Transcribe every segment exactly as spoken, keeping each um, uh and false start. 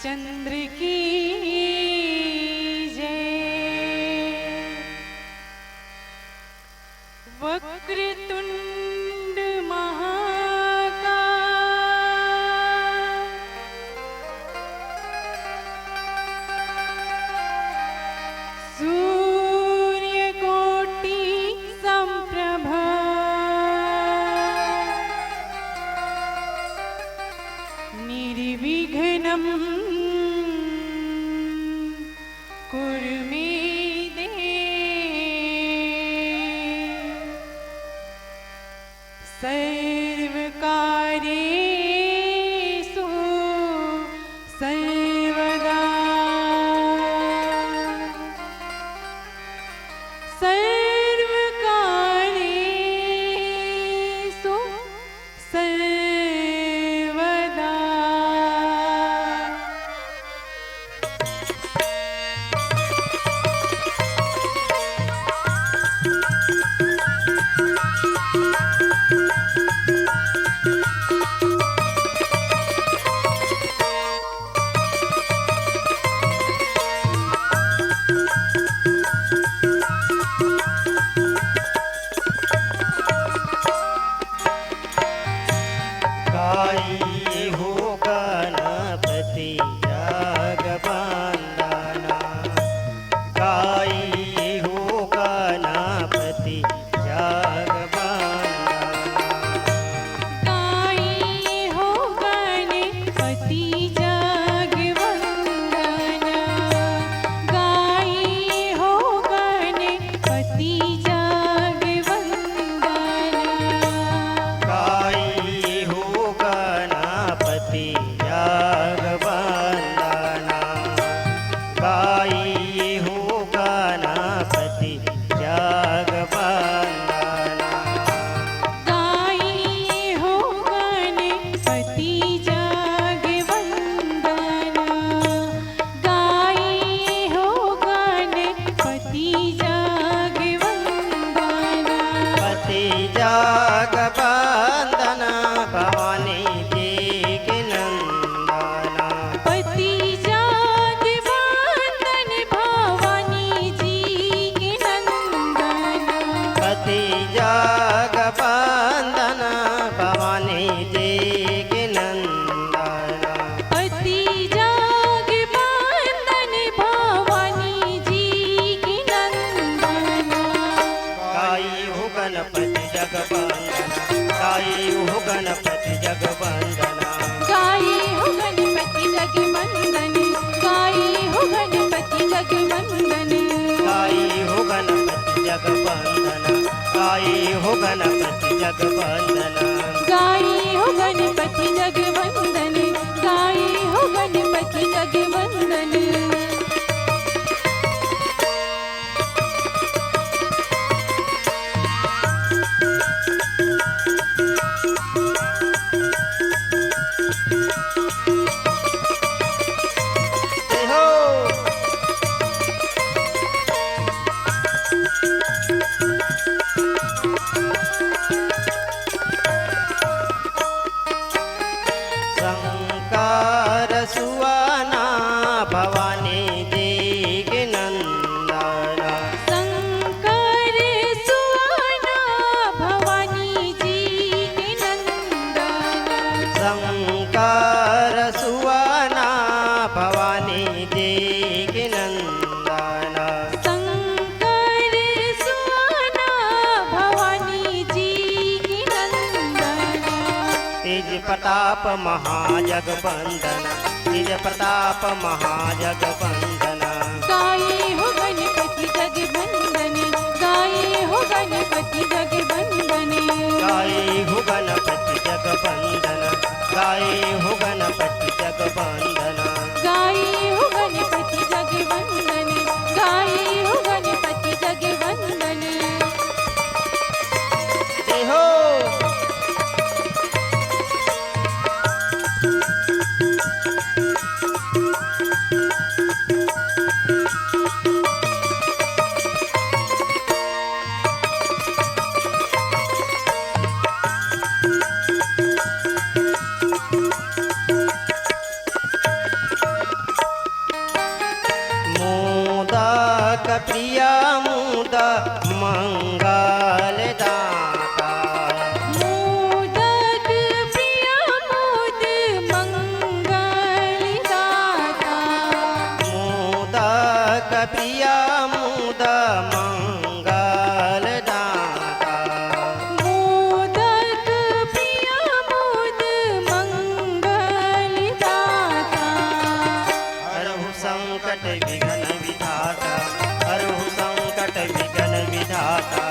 चंद्र की जय। वक्रतुंड महाकाय, सूर्यकोटि संप्रभा, निर्विघ्नं कुरु मे देव। सर्वकार्येषु सर्वदा। सर्वकार्येषु सर्वदा। गाई हो गणपति जग वंदना, गाई हो गणपति जग वंदना। गाई हो गणपति जग वंदना, गाई हो गणपति जग वंदना। गाई हो गणपति जग वंदना, गाई हो गणपति जग वंदना। गाई हो गणपति जग वंदना, गाई हो गणपति जग वंदना। पति जग वंदना, भवानी जी के नंदना। पति जग वंदन भवानी जी के नंदना। पति जग वंदना, भवानी जी के नंदना। पति जग वंदन भवानी जी के नंदना। गाई हो गणपति जग वंदना, गाई हो गणपति जग वंदना। गाई हो गणपति जग वंदन, गाई हो गणपति जग वंदन। गाई हो गणपति जग वंदना, गाई हो गणपति जग वंदना। गाई हो गणपति जग वंदन, गाई हो गणपति जग वंदन। जय हो। शंकर सुवना भवानी जी के नंदना। शंकर सुवना भवानी जी के नंदना। शंकर सुवना भवानी जी के नंदना। शंकर सुवना भवानी जी के नंदना। तेज प्रताप महाजग वंदना, तेज प्रताप महाजग वंदना। गाई हो गणपति जग वंदन, गाई हो गणपति जग वंदन। गाई हो गणपति जग वंदना, गाई हो गणपति जग वंदना। गाई हो गणपति जग वंदन, गाई हो गणपति जग वंदन। जय हो। प्रिय मोद मंगल दाता। मोदक प्रिय मोद मंगल दाता। हरहु संकट विघ्न विधाता, हरहु संकट विघ्न विधाता।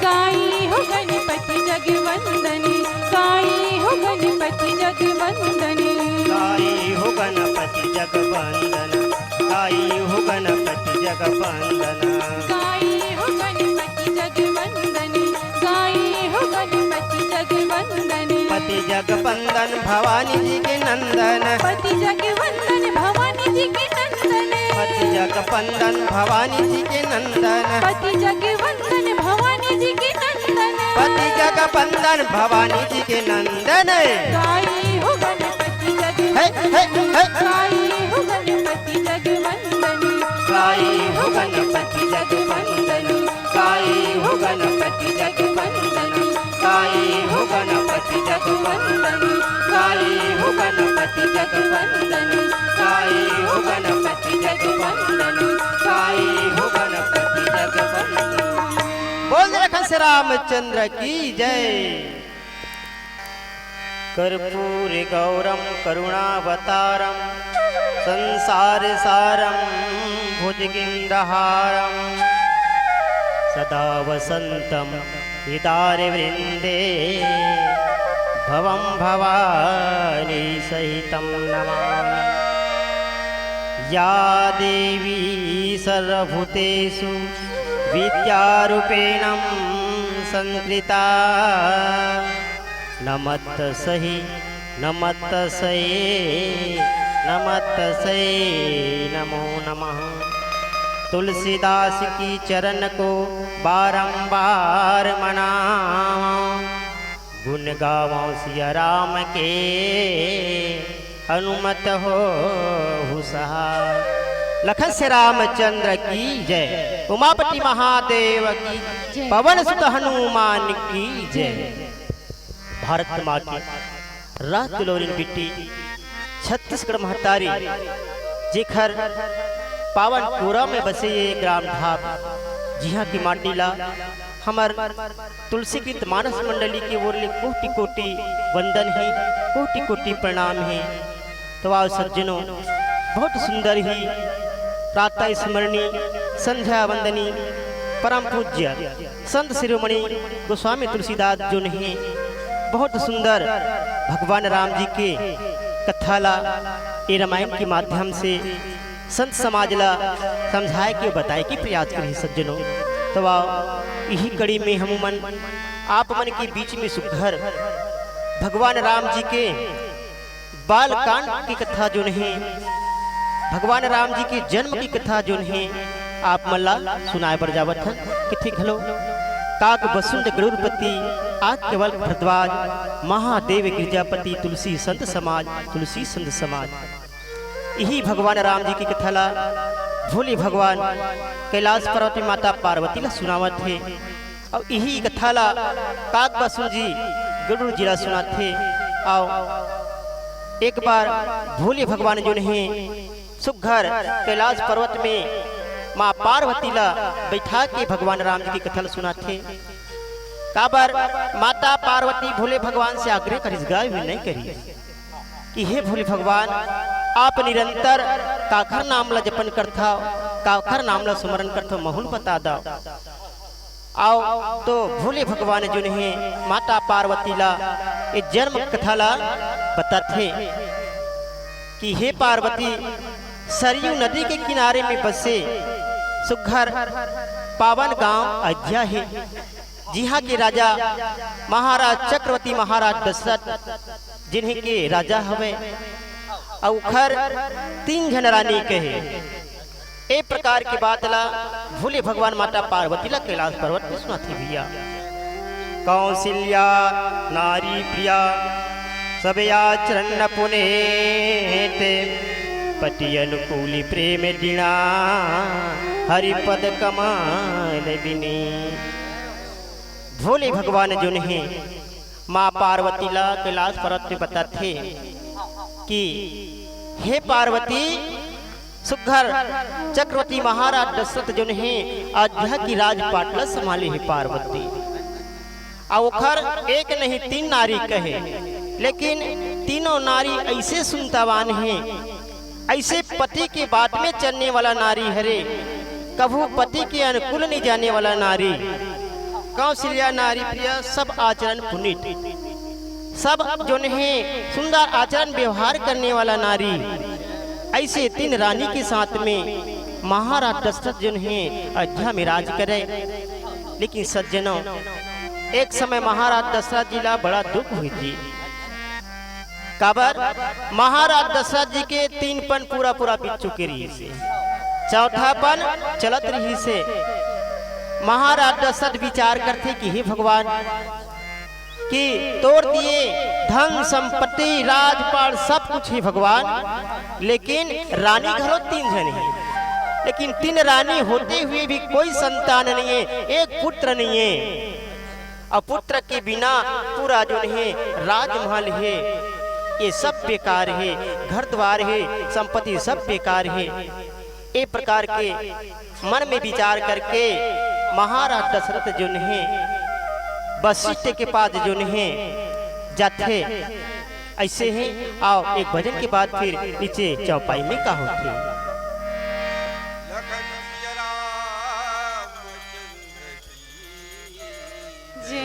गाई हो गणपति जग वंदन, गाई हो गणपति जग वंदन। गाई हो गणपति जग वंदन, गाई हो गणपति जग वंदन। गाई हो गणपति जग वंदन, गाई हो गणपति जग वंदन। पति जग वंदन भवानी जी के नंदन। पति जग वंदन भवानी जी के नंदन। पति जग वंदन भवानी जी के नंदन। पति जग वंदन भवानी जी के नंदन। पति जग वंदन भवानी जी के नंदन। गाई हो गणपति जग हे, हे, हे। गाई हो गणपति जग वंदन। गाई हो गणपति जग वंदन। गाई हो गणपति जग वंदन। गाई हो गणपति जग वंदन। गाई हो गणपति जग वंदन। गाई हो गणपति जग वंदन। गाई हो गणपति जग वंदन। बोल दे लखन से रामचंद्र की जय। कर्पूर गौरम करुणावतारम संसार सारम भुजगेंद्रहारम सदा वसंतम हृदय वृंदे भवम भवानी सहितम नमामि। या देवी सर्वभूतेषु विद्यारूपेण संस्कृता। नमस्तस्यै, नमस्तस्यै, नमस्तस्यै नमो नमः। तुलसीदास की चरण को बारंबार मनावा। गुण गावों सिया राम के, हनुमत होहु सहाय। लखन से रामचंद्र की जय, उमापति महादेव की, जय। पवन सुत हनुमान की जय। भारत माँ की रात दुलौरिन बिट्टी, छत्तीसगढ़ महतारी, जेखर पावन कोरा में बसे ये ग्राम ढाब, जिहाँ की माटी ला हमर तुलसीकृत मानस मंडली के ओर ले कोटि कोटि वंदन हे, कोटि कोटि प्रणाम हे। तो आओ सज्जनों, बहुत सुंदर ही प्रातः स्मरणी, संध्या वंदनी, परम पूज्य संत शिरोमणि गोस्वामी तुलसीदास जोन हे बहुत सुंदर भगवान राम जी के कथा ला ए रामायण के माध्यम से संत समाज ला समझाए के, बताए के प्रयास करे हे सज्जनों। तो आओ, इही कड़ी में हमू मन आप मन के बीच में सुघर भगवान राम जी के बाल कांड की कथा जोन हे, भगवान राम जी के जन्म की कथा जोन हे, आप मन ला सुनाए बर जावत हन। किथे घलो काक बसुंद गरुड़पति, आक केवल भरद्वाज, महादेव गिरजापति, तुलसी संत समाज, तुलसी संत समाज। इही भगवान राम जी की कथा ला भोले भगवान कैलाश पर्वत में माता पार्वती ला सुनावत हे। अउ इही कथा ला काक बसुंद जी गरुड़ जी ला सुनाथे। अउ एक बार भोले भगवान जोन हे सुघर कैलाश पर्वत में माँ पार्वती ला बैठा के भगवान राम जी की कथा ला सुनाथे। काबर माता पार्वती भोले भगवान से आग्रह करिस, गा विनय करिस कि हे भोले भगवान, आप निरंतर काखर नाम ला जपन करथव, काखर नाम ला सुमरन करथव, महू ल बता दव। अउ तो भोले भगवान जोन हे माता पार्वती ला ए जन्म कथा ला बताथे कि हे पार्वती, सरयू नदी के किनारे में बसे सुघर पावन गांव अयोध्या हे, जिहां के राजा महाराज चक्रवर्ती महाराज दशरथ जिन्हें के राजा हवे, अउ ओखर तीन झन रानी के हे। ए प्रकार के बात ला भोले भगवान माता पार्वती ला कैलाश पर्वत में सुनाथे भैया। कौशल्या नारी प्रिया, सब आचरण पुनीत, पति अनुकूल प्रेम दिना, हरि पद कमल बिनीत। भोले भगवान जोन हे माँ पार्वती ला कैलाश पर्वत में बताथे कि हे पार्वती, सुघर चक्रवर्ती महाराज दशरथ जोन हे, अयोध्या की राजपाट ल संभाले हे पार्वती। अउ ओखर एक नहीं तीन नारी कहे, लेकिन तीनों नारी ऐसे सुंदरवान हे, ऐसे पति के बात में चलने वाला नारी हरे, कभू पति के अनुकूल नहीं जाने वाला नारी, कौशल्या नारी प्रिय, सब आचरण पुनीत, सब जोन हे सुंदर आचरण व्यवहार करने वाला नारी। ऐसे तीन रानी के साथ में महाराज दशरथ जोन हे अयोध्या में राज करे। लेकिन सज्जनों, एक समय महाराज दशरथ जी ला बड़ा दुख हुई जी। काबर? महाराज दशरथ जी के तीन पन पूरा पूरा बीत चुके रहिसे, चौथा पन चलत रहिसे। महाराज दशरथ विचार करथे कि हे भगवान, कि तोर दिए धन संपत्ति राजपाट सब कुछ हे भगवान, लेकिन रानी घलो तीन झन हे, लेकिन तीन रानी होते हुए भी कोई संतान नहीं है, एक पुत्र नहीं है। अउ पुत्र के बिना पूरा जोन हे राजमहल हे, ये सब बेकार हे, घर द्वार हे, संपत्ति सब बेकार हे। ए प्रकार के मन में विचार करके महाराज दशरथ जोन हे वशिष्ठ के पास जोन हे जाथे। ऐसे ही आओ एक भजन के बाद फिर नीचे चौपाई में का होथे। लखन सिया रामचंद्र की जय।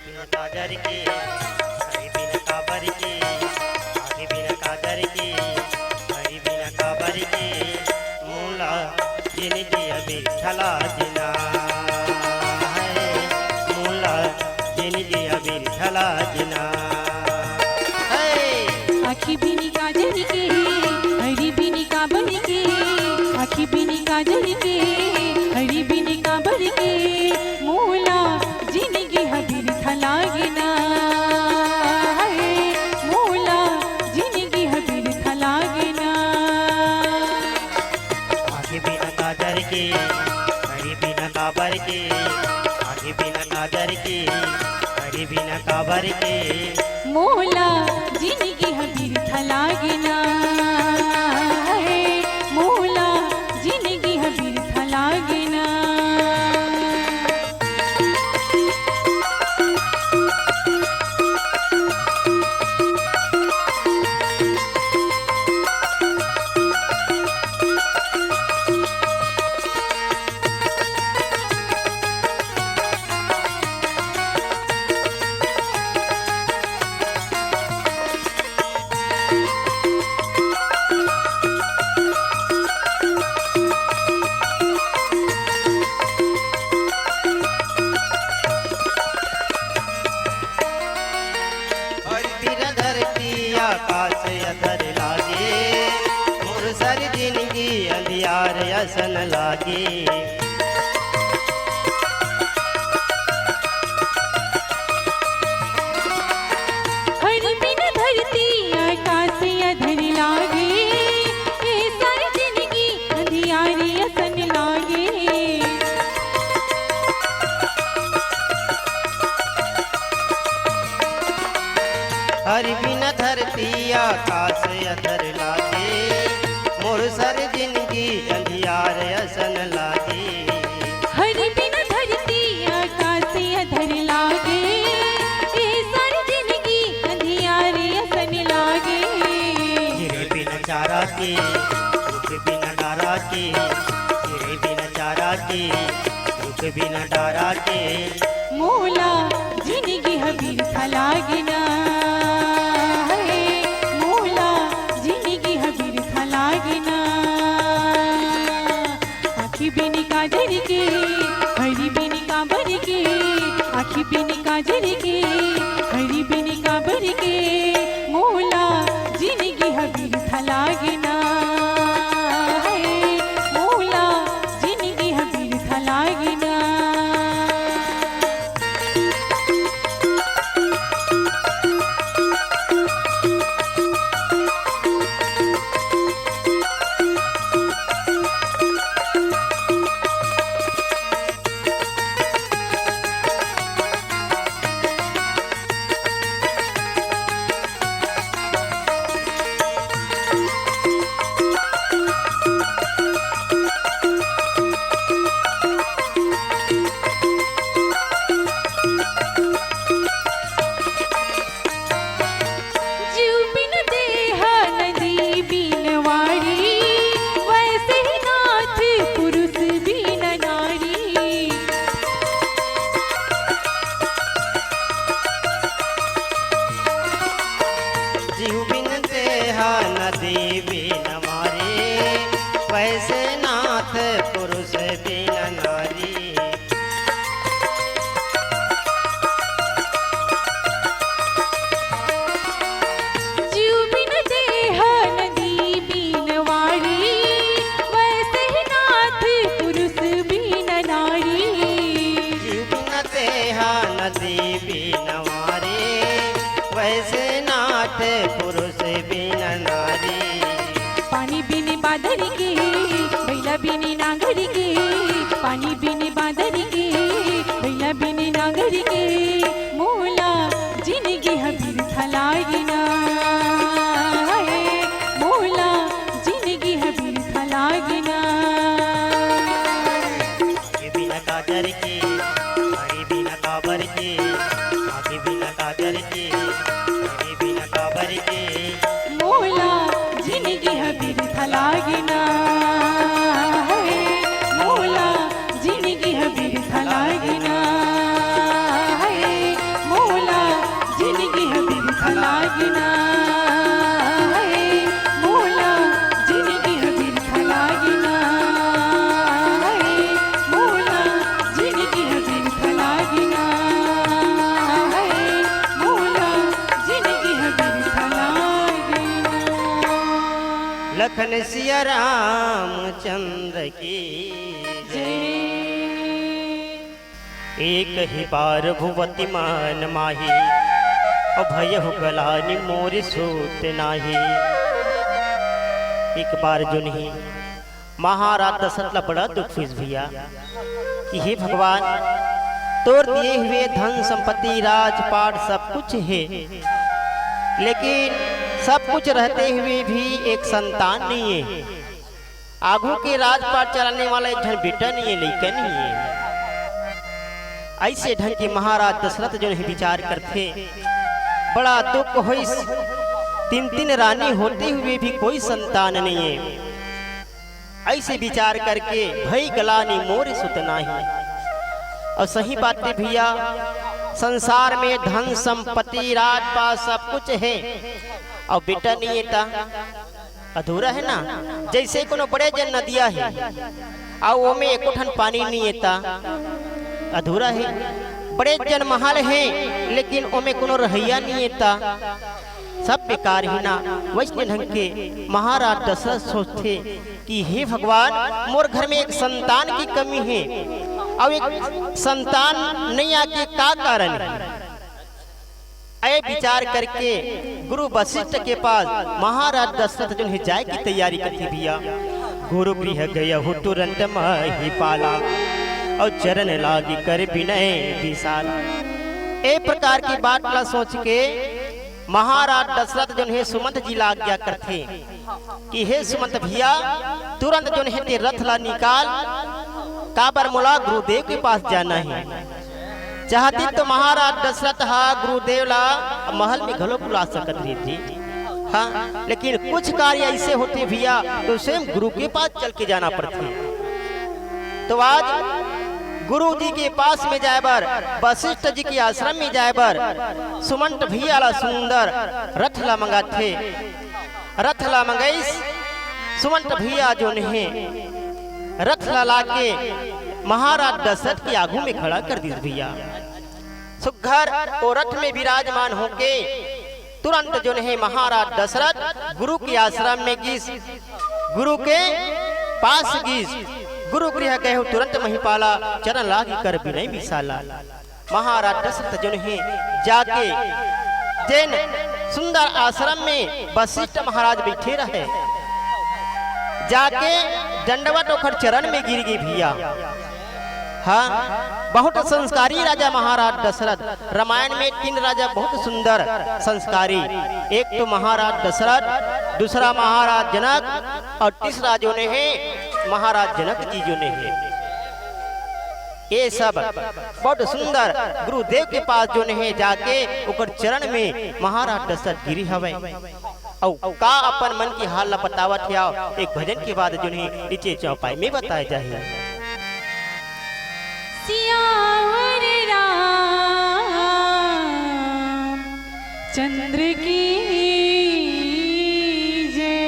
बिन काजर के, हरी बिन काबर के, आँखी बिन काजर के, हरी बिन काबर के, मोला जिनगी अभी छला दिना है, मोला जिनगी अभी छला दिना है। आँखी बिन काजर के, हरी बिन काबर के, आँखी बिन काजर के, हरी बिन काबर के, मोला जिनगी ह बिरथा लागे ना, हाय, मोला जिनगी ह बिरथा लागे ना। आँखी बिन काजर के, हरी बिन काबर के, आँखी बिन काजर के, हरी बिन काबर के। मोला जिनगी ह बिरथा लागे ना, हाय, मोला जिनगी ह बिरथा लागे ना। हरि बिन धरती आकाश अधर लागे, मोर सारी जिनगी अंधियार असन लागे। हरि बिन धरती आकाश अधर लागे, ए सारी जिनगी अंधियार असन लागे। हरि बिन धरती आकाश अधर लागे, मोर सारी जिनगी अंधियार असन लागे। हरि बिन धरती आकाश अधर लागे, ए सारी जिनगी अंधियार असन लागे। चिरे बिन चारा के, रुख बिन डारा के, चिरे बिन चारा के, रुख बिन डारा के। मोला जिनगी ह बिरथा लागे ना, हे, मोला जिनगी ह बिरथा लागे ना। आँखी बिन काजर के, हरी बिन काबर के, आँखी बिन काजर के, के मोला जिनगी ह बिरथा लागे ना, हे मोला जिनगी ह बिरथा लागे ना। जीव बिन देह नदी बिन वारी, वैसे ही नाथ पुरुष बिन नारी। जीव बिन देह नदी बिन वारी, वैसे नाथ पुरुष बिन नारी। जीव बिन देह नदी बिन वारी, वैसे ही नाथ पुरुष बिन नारी। जीव बिन देह नदी बिन वारी, वैसे नाथ पुरुष बिन नारी। पानी बिन बादर के, भैला बिन नांगर के, पानी बिन बादर के, भैला बिन नांगर के, मोला जिनगी ह बिरथा लागे ना, हे मोला जिनगी ह बिरथा लागे ना। आगे बिना काजर के, आगे बिना काबर के, आगे बिना काजर के, आगे बिना काबर के। मोला जिनगी ह बिरथा लागे ना, हे मोला जिनगी ह बिरथा लागे ना, हे मोला जिनगी ह बिरथा लागे ना, हे मोला जिनगी ह बिरथा लागे ना, हे मोला जिनगी ह बिरथा लागे ना, हे मोला जिनगी ह बिरथा लागे ना। लखन सिया रामचंद्र की जय। एक ही बार भुवति मन माही, अउ भयहु गलानी मोर सूत नाही। एक बार जोन ही महाराज दशरथ ला बड़ा दुख होइस भैया कि हे भगवान, तोर दिए हुए धन संपत्ति राजपाट सब कुछ हे, लेकिन सब कुछ रहते हुए भी एक संतान नहीं है। आगू के राजपाट चलाने वाला एक झन बेटा नहीं है, लइका नहीं है। ऐसे ढंग के महाराज दशरथ जो है विचार करथे, बड़ा दुख होइस। तीन तीन रानी होते हुए भी कोई संतान नहीं है। ऐसे विचार करके भई गलानी मोर सुत नाही। अउ सही बात हे भैया, संसार में धन संपत्ति राजपाट सब कुछ हे, अउ बेटा नहीं हे ता अधूरा हे ना। जैसे कोनो बड़े जन नदिया हे, अउ ओमे एको ठन पानी नहीं हे ता अधूरा हे। बड़े जन महल हे, लेकिन ओमे कोनो रहइया नहीं हे ता सब बेकार ही ना। वैसने ढंग के महाराज दशरथ सोचथे कि हे भगवान, मोर घर में एक संतान की कमी हे, अउ एक संतान नहीं आके का कारण हे? ऐ विचार करके गुरु वशिष्ठ के पास महाराज दशरथ जो है जाए की तैयारी करथे भैया। गुरु गृह गयहु तुरंत महीपाला, अउ चरण लागी कर बिनय विशाल। ए प्रकार की बात ला सोच के महाराज दशरथ जो है सुमंत जी ला आज्ञा करथे कि हे सुमंत भैया, तुरंत जो है ते रथ ला निकाल, काबर मोला गुरुदेव के पास जाना हे। चाहती तो महाराज दशरथ हा गुरुदेव ला महल में घलो बुला सकत रहिथे, हाँ, लेकिन कुछ कार्य ऐसे होथे भैया, तो स्वयं गुरु के पास चल के जाना पड़थे। तो आज गुरु जी के पास में जाए बर, वशिष्ठ जी के आश्रम में जाए बर सुमंत भैया ला सुंदर रथ ला मंगाथे। रथ ला मंगइस, सुमंत भैया जो हे रथ ला लाके महाराज दशरथ के आगू में खड़ा कर दिस भैया। सुघर ओ रथ में विराजमान होके तुरंत जोन हे महाराज दशरथ गुरु के आश्रम में गिस, गुरु के पास गिस। गुरु गृह गए हो तुरंत महिपाला, चरण लागी कर बिनय विशाला। महाराज दशरथ जोन हे जाके जेन सुंदर आश्रम में वशिष्ठ महाराज बैठे रहे, जाके दंडवत ओखर चरण में गिर गे भैया। हाँ, बहुत संस्कारी राजा महाराज दशरथ। रामायण में तीन राजा बहुत सुंदर संस्कारी, एक तो महाराज दशरथ, दूसरा महाराज जनक और तीसरा जोन हे महाराज जनक जी जोन हे। ये सब बहुत सुंदर गुरुदेव के पास जोन हे जाके ओकर चरण में महाराज दशरथ गिरे हवय। अउ का अपन मन के हाल ला बतावत हे, आओ एक भजन के बाद जोन हे नीचे चौपाई में बताए जाही। सियावर राम चंद्र की जय।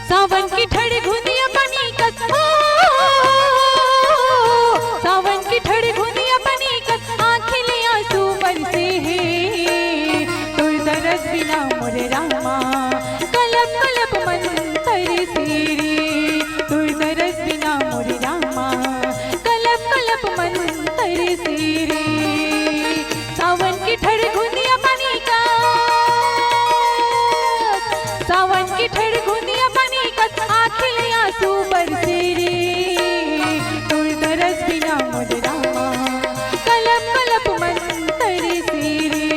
सावन की ठड़ घुंधिया पानी कस, ओ, सावन की ठड़ घुंधिया पानी कस, आँखी ले आंसू बरसे हे। तोर दरस बिना मोर रामा, कलप कलप मन तरसे रे। तोर दरस बिना मोर रामा, कलप कलप मन तरसे रे। सावन की ठड़ घुंधिया पानी कस, सावन की ठड़ घुंधिया पानी कस, आँखी ले आंसू बरसे रे। तोर दरस बिना मोर रामा, कलप कलप मन तरसे रे।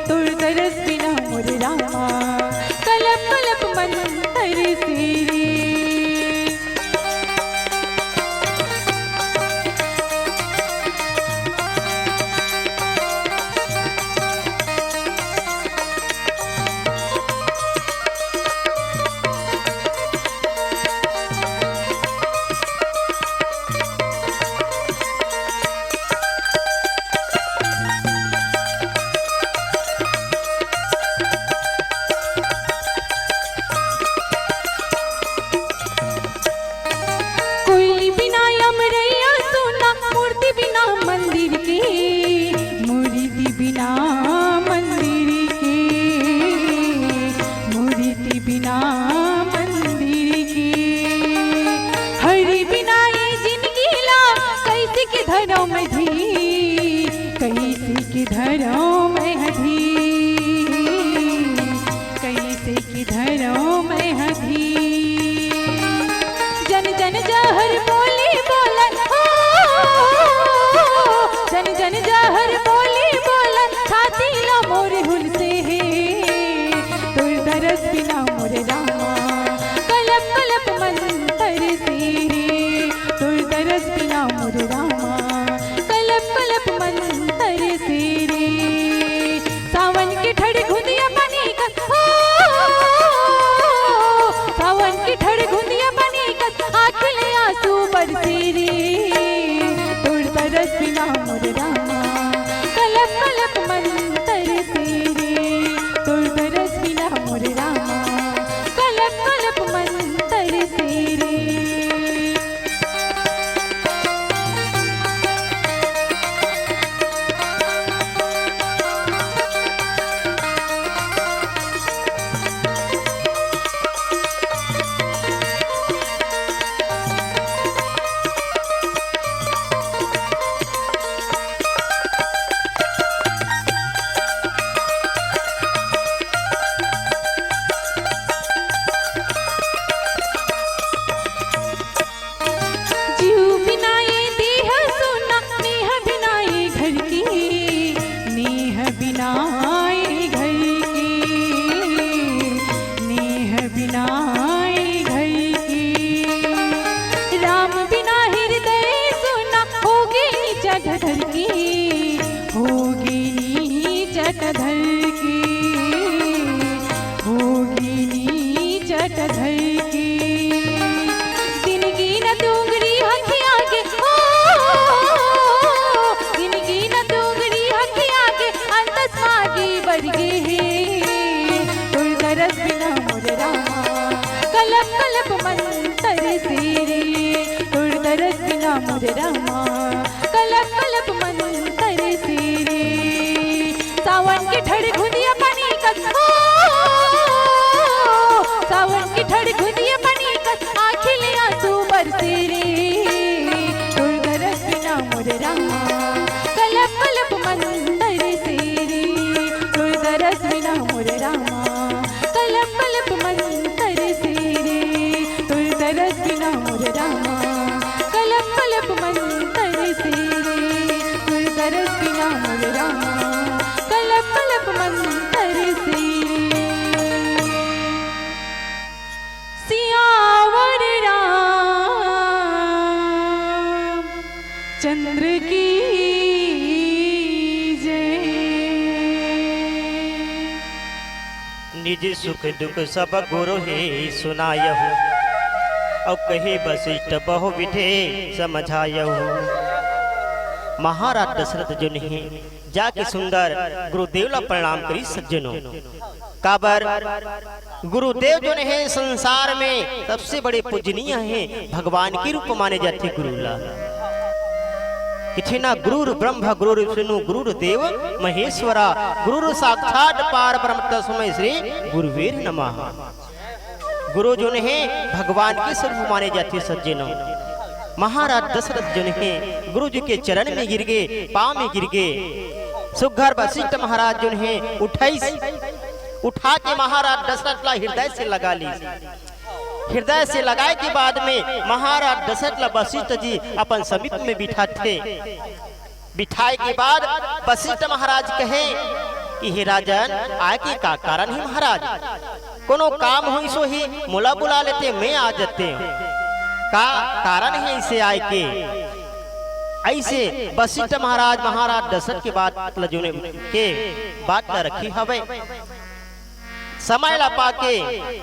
तोर दरस बिना मोर रामा, कलप कलप मन तरसे रे। कोयली बिना अमरैया सुना, मूर्ति बिना मंदिर के, मूर्ति बिना मंदिर के, मूर्ति बिना मंदिर के। हरि बिना ये जिनगी ला कैसे के धरम धीर, कैसे के धरम धीर, कैसे के धरम धीर। जन जन जहर बोली बोलन हो, जन जन जहर बोली बोलन, छाती ला मोर हुलसे हे। तोर दरस बिना मोर रामा, कलप कलप मन तरसे रे। तोर दरस बिना मोर रामा, कलप कलप मन तरसे रे। सावन के ठड़ घुंधिया पानी कस, ओ, सावन के ठड़ घुंधिया पानी कस, आँखी ले आंसू बरसे रे। तोर दरस बिना मोर रामा, कलप कलप मन तरसे रे। तोर दरस बिना मोर रामा, कलप कलप मन तरसे रे। जीव बिना ये देह सुना, नेह बिना ये घर की, नेह बिना ये घर की, नेह बिना ये घर की। राम बिना हृदय सुना, होगे नीचा घर की, धर के, भोगिनी चट धर के। दिन गिनत उंगरी हथिया के, ओ, दिन गिनत उंगरी हथिया के, अंतस मागी बर गे हे। तोर दरस बिना मोर रामा, कलप कलप मन तरसे रे। तोर दरस बिना मोर रामा, कलप कलप मन तरसे रे। सावन के ठड़ घुंदिया पानी कस, ओ, सावन के ठड़ घुंदिया पानी कस, आँखी ले आंसू बरसे रे। तोर दरस बिना मोर रामा, कलप कलप मन तरसे रे। तोर दरस बिना मोर रामा, कलप कलप मन तरसे रे। तोर दरस बिना मोर रामा, कलप कलप मन तरसे रे। तोर दरस बिना मोर रामा, कलप कलप मन तरसे रे। सियावर रामचंद्र की जय। निज सुख दुख सब गुरु ही सुनायहु, अउ कहे वशिष्ठ बहु विधि समझायहु। महाराज दशरथ जो नहीं जाके सुंदर गुरुदेव ला प्रणाम करी सज्जनों। काबर गुरुदेव जो नहीं संसार में सबसे बड़े पूजनीय हैं, भगवान के रूप माने जाथे गुरु ला। किथे ना गुरुर ब्रह्म गुरुर विष्णु गुरुर देव महेश्वरा, गुरुर साक्षात पार ब्रह्म तस्मै श्री गुरुवे नमः। गुरु जो नहीं भगवान के स्वरूप माने जाथे सज्जनों। महाराज दशरथ जो नहीं गुरु जी के चरण में गिर गे, पाँव में गिर गे। सुघर वशिष्ठ महाराज जो नहीं उठाइस, उठा के महाराज दशरथ ला हृदय से लगा लीस। हृदय से लगाए के बाद में महाराज दशरथ ला वशिष्ठ जी अपन समीप में बिठाथे। बिठाए के बाद वशिष्ठ महाराज कहे कि हे राजन, आए के का कारण हे महाराज? कोनो काम होइस होही, मोला बुला लेते, मैं आ जाते। का कारण हे इसे आए के? ऐसे वशिष्ठ महाराज, महाराज दशरथ के बात ल जोने के बात ल रखी हवे। समय ला पाके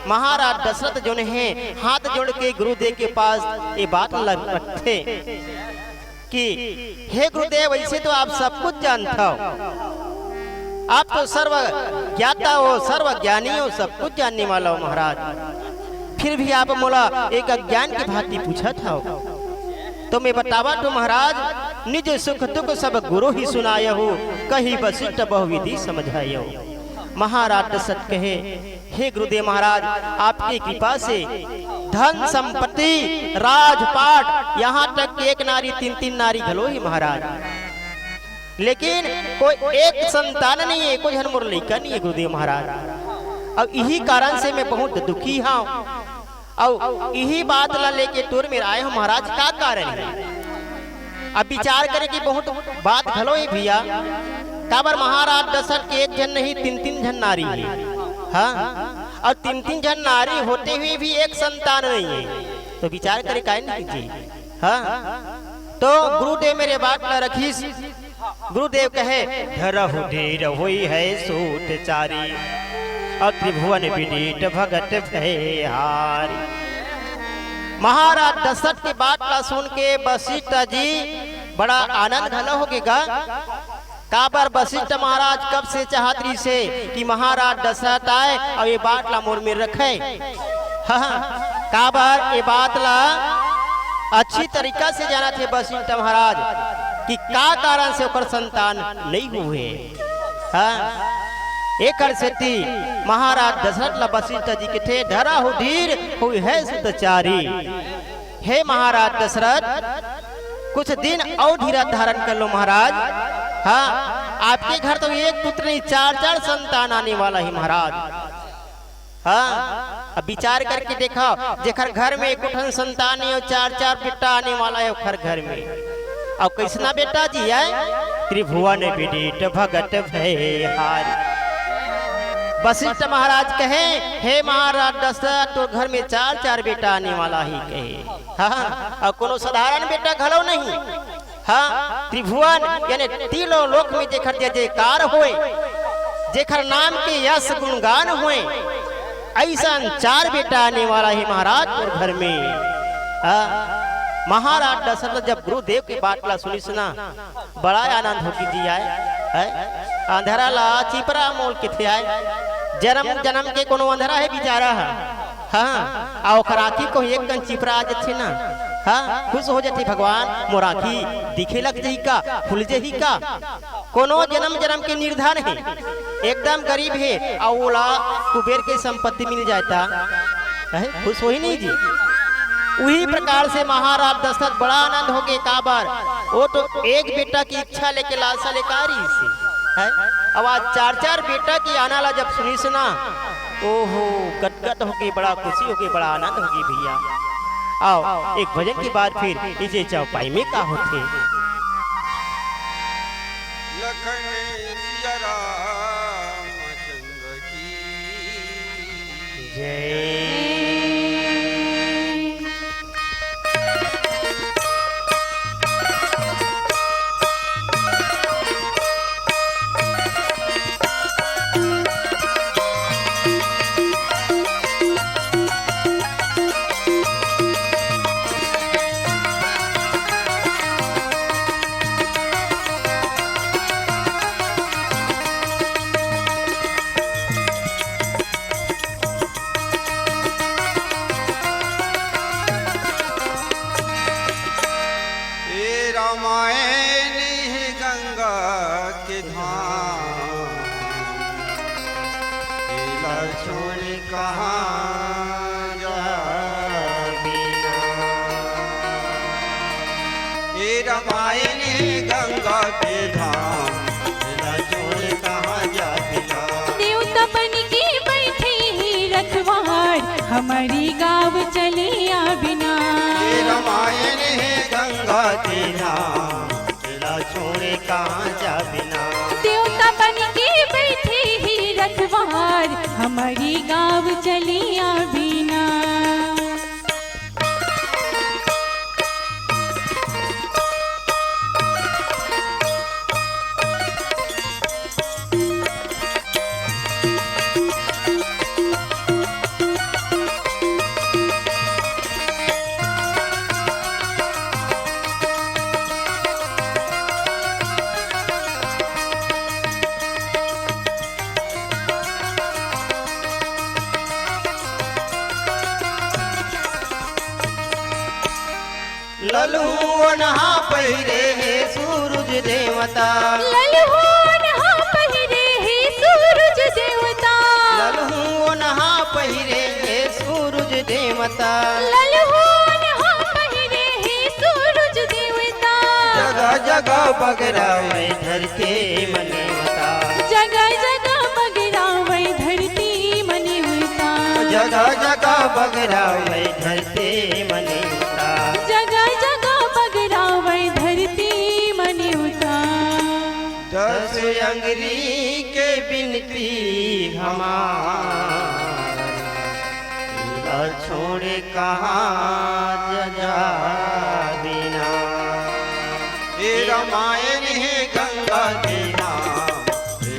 महाराज दशरथ जोन हे, हाथ जोड़ के गुरुदेव के पास ये बात ल रखथे कि हे गुरुदेव, ऐसे तो आप सब कुछ जानत हो, आप तो सर्व ज्ञाता हो, सर्व ज्ञानी हो, सब कुछ जानने वाला हो महाराज, फिर भी आप मोला एक अज्ञान की भांति पूछत हो। तो मैं बतावत हो महाराज, निज सुख दुख सब गुरु ही सुनायहु, कही वशिष्ठ बहुविधि समझायहु। महाराज दशरथ कहे, हे गुरुदेव महाराज, आपकी कृपा से धन संपत्ति, राजपाट, यहाँ तक कि एक नारी तीन तीन नारी घलो हे महाराज, लेकिन कोई एक संतान नहीं हे, कोई झन मोर लइका नहीं हे गुरुदेव महाराज। अब इही कारण से मैं बहुत दुखी हूँ। अउ इही बात ला लेके तोर मेर आए हूँ महाराज, का कारण हे? अब विचार करे कि बहुत बात घलो हे भैया, काबर महाराज दशरथ के एक झन नहीं, तीन तीन झन नारी हे। हाँ, अउ तीन तीन झन नारी होते हुए भी एक संतान नहीं हे, तो विचार करे काहे नहीं जी? हाँ, तो गुरुदेव मेर बात ला रखिस। गुरुदेव कहे, धरहु धीर होई है सूत चारी, अउ त्रिभुवन विदित भगत भय हारी। महाराज दशरथ के बात ला सुन के वशिष्ठ जी बड़ा आनंद घलो हो गे गा। काबर वशिष्ठ महाराज कब से चाहत रहिसे कि महाराज दशरथ आए अउ ये बात ला मोर मेर रखे। हाँ, काबर ये बात ला अच्छी तरीका से जानत हे वशिष्ठ महाराज कि का कारण से ओकर संतान नहीं हुए। हाँ, एकर सेती महाराज दशरथ ला वशिष्ठ जी कथे, धरहु धीर होई है सुत चारी। हे महाराज दशरथ, कुछ दिन अउ धीरज धारण कर लो महाराज। हाँ, आपके घर तो एक पुत्र नहीं, चार चार संतान आने वाला हे महाराज। हाँ, अब विचार करके देखव, जेकर घर में एको ठन संतान नहीं हे, चार चार बेटा आने वाला हे ओकर घर में, अउ कइसना बेटा जी हे? त्रिभुवन विदित भगत भय हारी। वशिष्ठ महाराज कहे, हे महाराज दशरथ, तोर घर में चार चार बेटा आने वाला हे कहे। हाँ, अउ कोनो साधारण बेटा घलो नहीं। हाँ, त्रिभुवन यानी तीनों लोक में जेकर जय जयकार होय, जेखर नाम के यश गुणगान होए, अइसन चार बेटा आने वाला हे महाराज तोर घर में। हाँ, महाराज दशरथ जब गुरुदेव के बात ला सुनिस ना, बड़ा आनंद होगे जी आय, है? अंधरा ला चिपरा मोल के थे आय। जन्म जन्म के कोनो अंधरा हे बिचारा ह। हाँ, आ ओकर आँखी को एक कन चिपरा आ जथे ना, हाँ, खुश हो जथे, भगवान मोर आँखी दिखे लग जही का, खुल जही का। कोनो जन्म जन्म के निर्धन हे, एकदम गरीब हे, अउ ओला कुबेर के संपत्ति मिल जाय त, है, खुश होही नहीं जी। उही प्रकार से महाराज दशरथ बड़ा आनंद होगे, काबर ओ तो एक बेटा के इच्छा लेके लालसा लेके आ रहिस हे, है? अब आज चार चार बेटा के आना ला जब सुनिस ना, ओहो, गदगद होगे, बड़ा खुशी होगे, बड़ा आनंद होगे भैया। आओ, एक भजन के बाद फिर इसे चौपाई में का होथे। लखन सिया रामचंद्र की जय। ए रामायण हे गंगा के धाम, एला छोड़ कहाँ जाबे ना। ए रामायण हे गंगा के धाम, एला छोड़ कहाँ जाबे ना। देवता बन के बैठे हे रखवार, हमरी गाँव चले आबे ना। ए रामायण हे गंगा के धाम, एला छोड़े कहाँ जाबे ना। देवता बन के बैठे हे रखवार, हमरी गाँव चले आबे ना। ललहू ओनहा पहिरे हे सूरज देवता। ललहू ओनहा पहिरे हे सूरज देवता। ललहू ओनहा पहिरे हे सूरज देवता। ललहू ओनहा पहिरे हे सूरज देवता। जगह जगह बगरावे धरती म नेवता। जगह जगह बगरावे धरती म नेवता। जगह जगह बगरावे धरती म नेवता। जगह जगह बगरावे धरती म नेवता। दस अंगरी के बिनती हमार, ला छोड़ कहाँ जाबे ना। ए रामायण हे गंगा के धाम,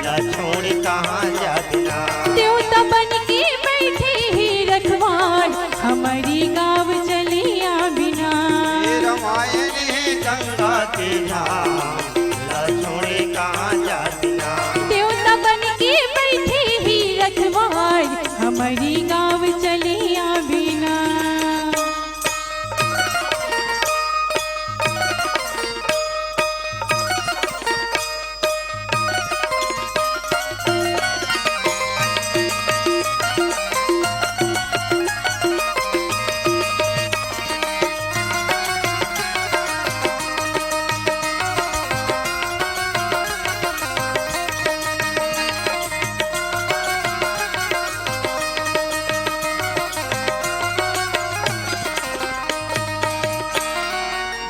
ला छोड़ कहाँ जाबे ना। देवता बन के बैठे हे रखवार, हमरी गाँव चले आबे ना। ए रामायण हे गंगा के धाम, ला छोड़ कहाँ जाबे ना। देवता बन के बैठे हे रखवार, हमरी गाँव चले आबे ना।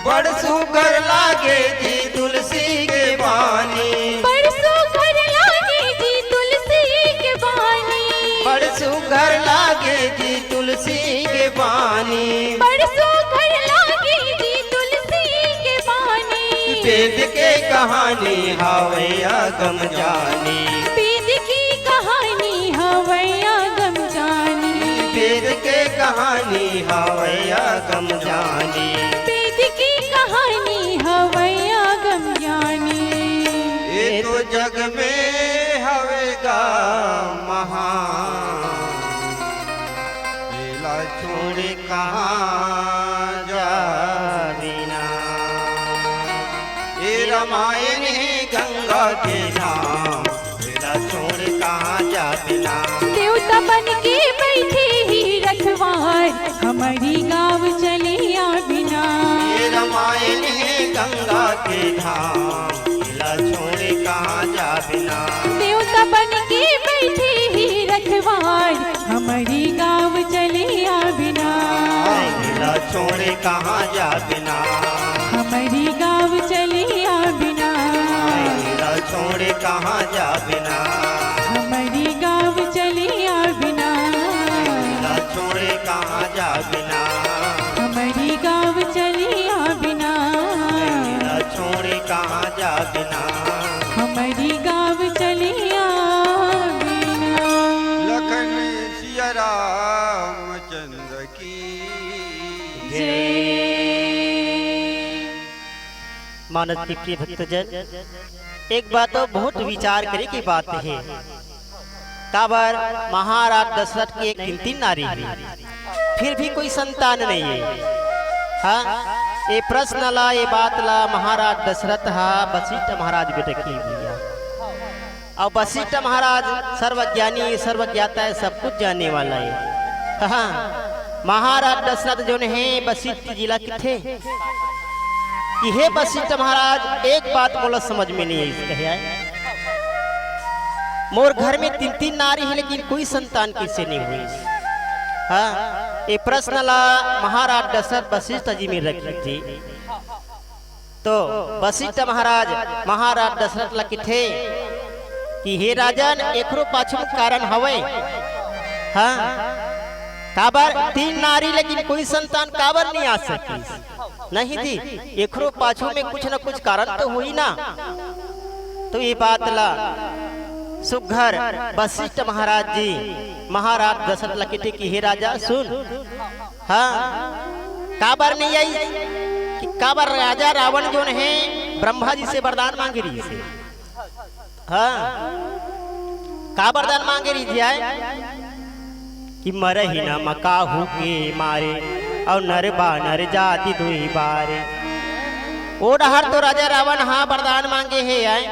बड़ सुघर लागे जी तुलसी के बानी। बड़ सुघर लागे जी तुलसी के बानी। बड़ सुघर लागे जी तुलसी के बानी। बड़ सुघर लागे जी तुलसी के बानी। वेद के कहानी हावय अगम जानी। वेद के कहानी हवय अगम जानी। वेद के कहानी हवय अगम जानी। ये तो जग में हवे गा महान, एला छोड़ कहाँ जाबे ना। ये रामायण हे गंगा के धाम, एला छोड़ कहाँ जाबे ना। देवता बन के बैठे हे रखवार, हमरी गाँव चले आबे ना। ये रामायण हे गंगा के धाम, एला छोड़ कहाँ जाबे ना। देवता बन के बैठे हे रखवार, हमरी गाँव चले आबे ना। एला छोड़ कहाँ जाबे ना। हमरी गाँव चले आबे ना। एला छोड़ कहाँ जाबे ना। हमरी गाँव चले आबे ना। एला छोड़ कहाँ जाबे ना। हमरी गाँव चले आबे ना। एला छोड़ कहाँ जाबे ना। हमरी गाँव चले आबे ना। लखन सिया रामचंद्र की जय। मानस के प्रिय भक्तजन, एक बात तो बहुत विचार करे के बात हे। काबर महाराज दशरथ के एक तीन तीन नारी हे, फिर भी कोई संतान नहीं हे। हाँ, ये प्रश्न ला, ये बात ला महाराज दशरथ हा वशिष्ठ महाराज के रखे भैया। अउ वशिष्ठ महाराज सर्वज्ञानी, सर्वज्ञाता हे, सब कुछ जानने वाला हे। हाँ, महाराज दशरथ जोन हे, वशिष्ठ जी ला कथे कि हे वशिष्ठ महाराज, एक बात मोला समझ में नहीं आइस, कहे आय, मोर घर में तीन तीन नारी हे, लेकिन कोई संतान कइसे नहीं होइस? हाँ, ये प्रश्न ला महाराज दशरथ वशिष्ठ जी में रखे थे। तो वशिष्ठ महाराज महाराज दशरथ ला कथे कि हे राजन, एकरो पाछू में कारण हवय। हाँ, काबर तीन नारी लेकिन कोई संतान काबर नहीं आ सकिस? नहीं जी, एकरो पाछू में कुछ न कुछ कारण तो होही ना। तो ये बात ला सुघर वशिष्ठ महाराज जी महाराज दशरथ ला कथे कि हे राजा सुन, हाँ, काबर नहीं आइस? कि काबर राजा रावण जोन हे, ब्रह्मा जी से वरदान मांगे रहिस हे। हाँ, का वरदान मांगे रहिस हे आय? कि मरही न मकाहू के मारे, अउ नर बानर जाति दुई बारे। ओ डहर तो राजा रावण हा वरदान मांगे हे आय।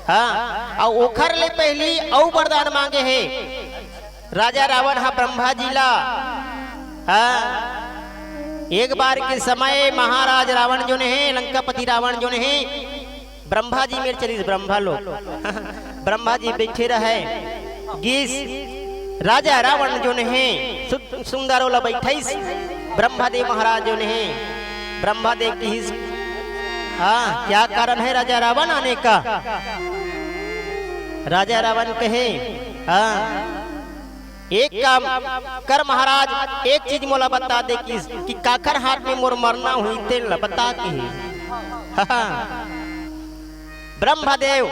हाँ, अउ ओखर ले पहिली अउ वरदान मांगे हे। राजा रावण हा ब्रह्मा जी ला, हाँ, एक बार के समय महाराज रावण जोन हे, लंकापति रावण जोन हे, ब्रह्मा जी मेर चलिस, ब्रह्मा लोक। ब्रह्मा जी बइठे रहय, गिस राजा रावण जोन हे, सु-, सुंदर ओला बइठाइस। ब्रह्मा देव महाराज जोन हे, ब्रह्मा देव किहिस, हाँ, क्या कारण है राजा रावण आने का? राजा रावण कहे, हाँ, एक काम कर महाराज, एक चीज मोला बता दे कि, कि काखर हाथ में मोर मरना होही, तेन ला बता, किहिस। ब्रह्मदेव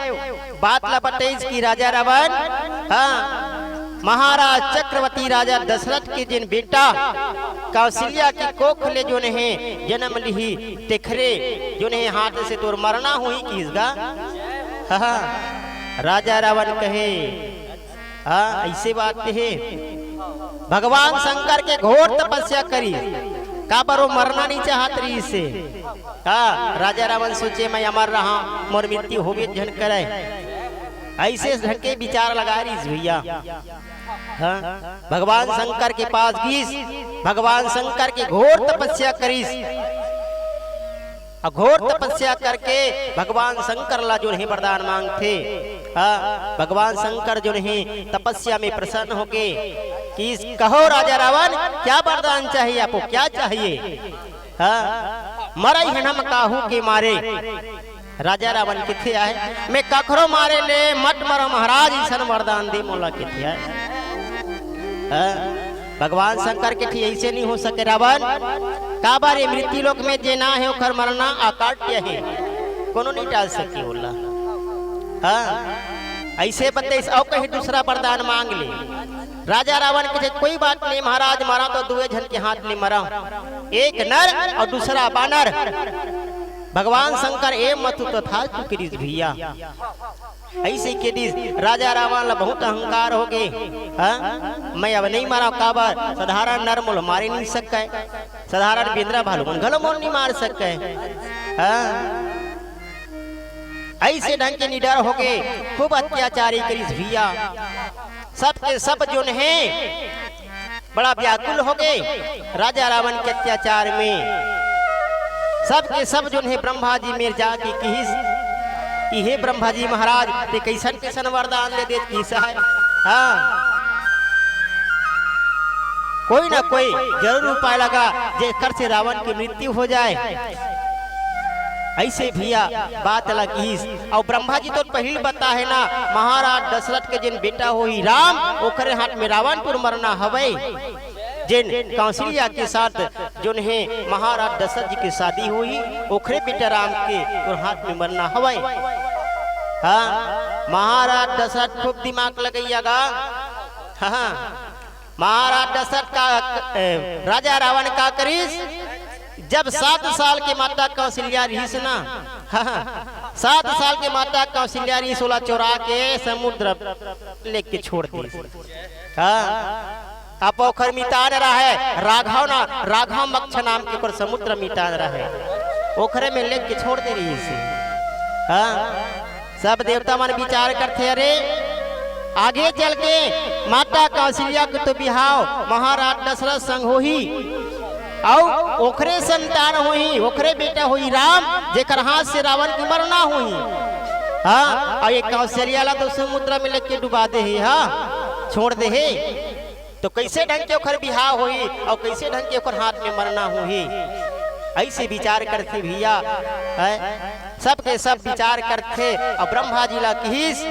बात ला बताइस कि राजा रावण, हाँ, महाराज चक्रवर्ती राजा दशरथ के जेन बेटा कौशल्या के कोख ले जोन हे जनम लिही, तेखरे जोन हे हाथ से तोर मरना होही, किहिस गा। हाँ, राजा रावण कहे, हाँ, अइसे बात हे। भगवान शंकर के घोर तपस्या करिस, काबर ओ मरना नहीं चाहत रहिस हे। हाँ, राजा रावण सोचे, मैं अमर रहा, मोर मृत्यु होबे झन करय। अइसे ढंग के विचार लगा रहिस भैया। हाँ, भगवान शंकर के पास गिस, भगवान शंकर के घोर तपस्या करिस। अघोर तपस्या करके भगवान शंकर ला जोन हे वरदान मांगथे। हाँ, भगवान शंकर जोन हे तपस्या में प्रसन्न होके किहिस, कहो राजा रावण, क्या वरदान चाहिए आपको, क्या चाहिए? हाँ, मरही न मकाहू के मारे। राजा रावण कथे आय, मैं कखरो मारे ले मत मरो महाराज, अइसन वरदान दे मोला, कथे आय। हाँ, भगवान शंकर कथे अइसे नहीं हो सके रावण, काबर ये मृत्यु लोक में जेन हे ओखर मरना अकाट्य हे, कोनो नहीं टाल सके ओला। हाँ, अइसे बताइस, अउ कहीं दूसरा वरदान मांग ले। राजा रावण कथे, "कोई बात नहीं महाराज, मरा तो दुए झन के हाथ ले मरा, एक नर अउ दूसरा बानर।" भगवान शंकर, "ए मत तो था चुकरीस भैया।" अइसे के दिस राजा रावण ला बहुत अहंकार होगे। हाँ, मैं अब नहीं मरा, काबर साधारण नर मोला मारे नहीं सके, साधारण बेंदरा भालू मन घलो मोला नहीं मार सके। हाँ, अइसे ढंग के निडर होगे, खूब अत्याचारी करिस भैया। सब के सब जोन हे बड़ा व्याकुल होगे राजा रावण के अत्याचार में। सब के सब जोन हे ब्रह्मा जी मेर जाके किहिस कि हे ब्रह्मा जी महाराज, ते कइसन कइसन वरदान दे देत किहिस हे। हाँ, कोई ना कोई जरूर उपाय लगा जेकर से रावण की मृत्यु हो जाए। अइसे भैया बात ला किहिस। अउ ब्रह्मा जी तो पहिली बताहे ना, महाराज दशरथ के जेन बेटा होही राम, ओकरे हाथ में रावण तोर मरना हवय। जेन कौशल्या के साथ जोन हे महाराज दशरथ जी के शादी होही, ओकरे बेटा राम के तोर हाथ में मरना हवय। हाँ, महाराज दशरथ खूब दिमाग लगइया गा। हाँ, महाराज दशरथ का, ए, राजा रावण का करिस, जब सात साल के माता कौशल्या रहिस ना, हाँ, सात साल के माता कौशल्या रहिस, ओला चोरा के समुद्र लेके छोड़ दिस। हाँ, अब ओखर मितान रहे राघव ना, राघव मक्ष नाम के ओकर समुद्र मितान रहे, ओखरे में लेके छोड़ दे रहिस। हाँ, सब देवता मन विचार करथे, अरे, आगे चल के माता कौशल्या के तो बिहाव महाराज दशरथ संग होही, अउ ओखरे संतान होही, ओखरे बेटा होही राम, जेकर हाथ से रावण के मरना होही। हाँ, अउ ये कौशल्या ला तो समुद्र में लेके डुबा दे हे, हाँ, छोड़ दे हे। तो कइसे ढंग के ओखर बिहाव होही अउ कइसे ढंग के ओखर हाथ में मरना होही, अइसे विचार करथे भैया। हैं? सब के सब विचार करथे अउ ब्रह्मा जी ला किहिस।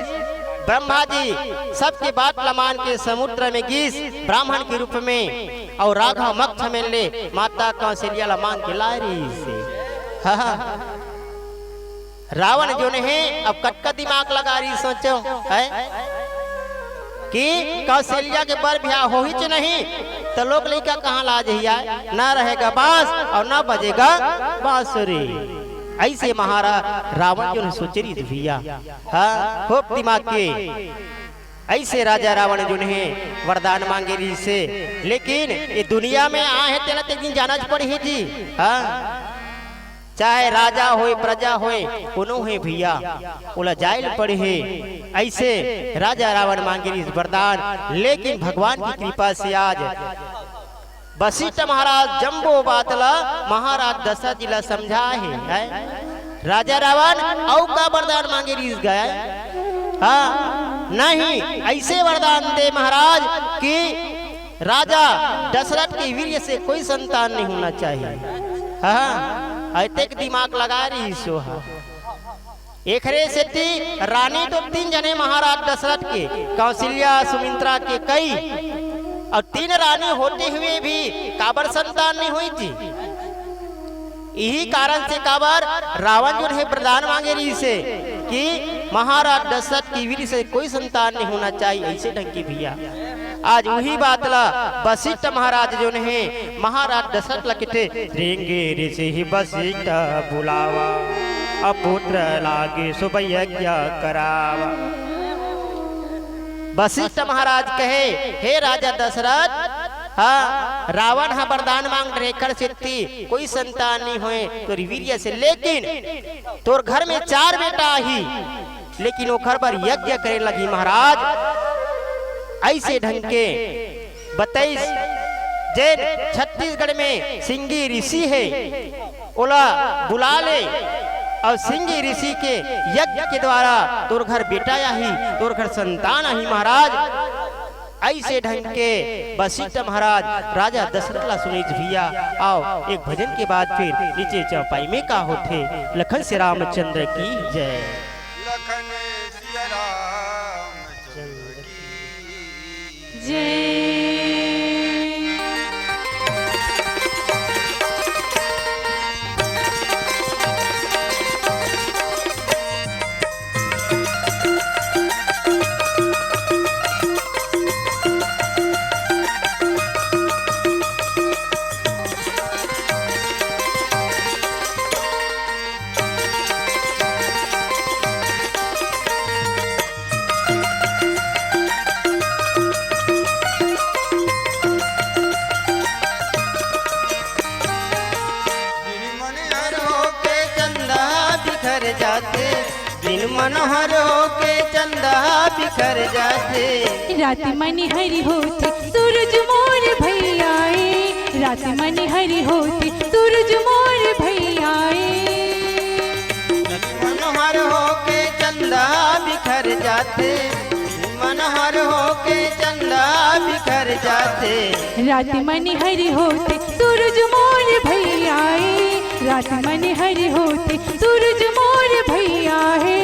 ब्रह्मा जी सबके बात ला मान के समुद्र में गिस ब्राह्मण के रूप में, अउ राघव मक्ष में ले माता कौशल्या ला मांग के लाय रहिस। हाँ, हाँ। रावण जोन हे, अब कतका दिमाग लगा रहिस, सोचो, हैं? कि कौशल्या के बर बिहाव होही च नहीं, त लोग लइका कहाँ ला जहिया? ना रहेगा बांस अउ ना बजेगा बांसुरी। अइसे महाराज रावण जोन हे सोचे रहिस भैया। हाँ, खूब दिमाग के। अइसे राजा रावण जोन हे वरदान मांगे रहिस हे, लेकिन ये दुनिया में आए हे तेला तो एक दिन जाना च पड़ही जी। हाँ, चाहे राजा होय, प्रजा होय, कोनो हे भैया, ओला जाय ल पड़ही। अइसे राजा रावण मांगे रहिस वरदान, लेकिन भगवान की कृपा से आज वशिष्ठ महाराज जम्मो बात ला महाराज दशरथ जी ला समझाए हे, हैं? राजा रावण अउ का वरदान मांगे रहिस गा? हाँ, नहीं, अइसे वरदान दे महाराज कि राजा दशरथ के वीर्य से कोई संतान नहीं होना चाहिए। हाँ, अतेक दिमाग लगा रहिस हे। एखरे सेती रानी तो तीन जने महाराज दशरथ के, कौशल्या, सुमित्रा, कैकई, अउ तीन रानी होते हुए भी काबर संतान नहीं होइस जी? इही कारण से काबर रावण जोन हे वरदान मांगे रहिस हे कि महाराज दशरथ के वीर्य से कोई संतान नहीं होना चाहिए, अइसे ढंग के भैया। आज उही बात ला वशिष्ठ महाराज जोन हे महाराज दशरथ ला कथे, "श्रृंगी ऋषि ही वशिष्ठ बुलावा, अपुत्र लागे शुभ यज्ञ करावा।" वशिष्ठ महाराज कहे, "हे राजा दशरथ, हाँ, रावण ह वरदान मांग रहे, एकर सेती कोई संतान नहीं होय तोर वीर्य से, लेकिन तोर घर में चार बेटा आही, लेकिन ओखर बर यज्ञ करे लगही महाराज।" अइसे ढंग के बतइस, जेन छत्तीसगढ़ में सिंगी ऋषि हे, ओला बुला ले अउ सिंगी ऋषि के यज्ञ के द्वारा तोर घर बेटा आही, तोर घर संतान आही महाराज। अइसे ढंग के वशिष्ठ महाराज राजा दशरथ ला सुनइस भैया। अउ एक भजन के बाद फिर नीचे चौपाई में का होथे। लखन श्री रामचंद्र की जय। लखन सिया रामचंद्र की जय। दिन मनहर होके चंदा बिखर जाथे। रात मनहर होथे सूरज मोर भैया ए, रात मनहर होथे सूरज मोर भैया ए। दिन मनहर होके चंदा बिखर जाथे, दिन मनहर होके चंदा बिखर जाथे। रात मनहर होथे सूरज मोर भैया ए, रात मनहर होथे सूरज मोर भैया हे।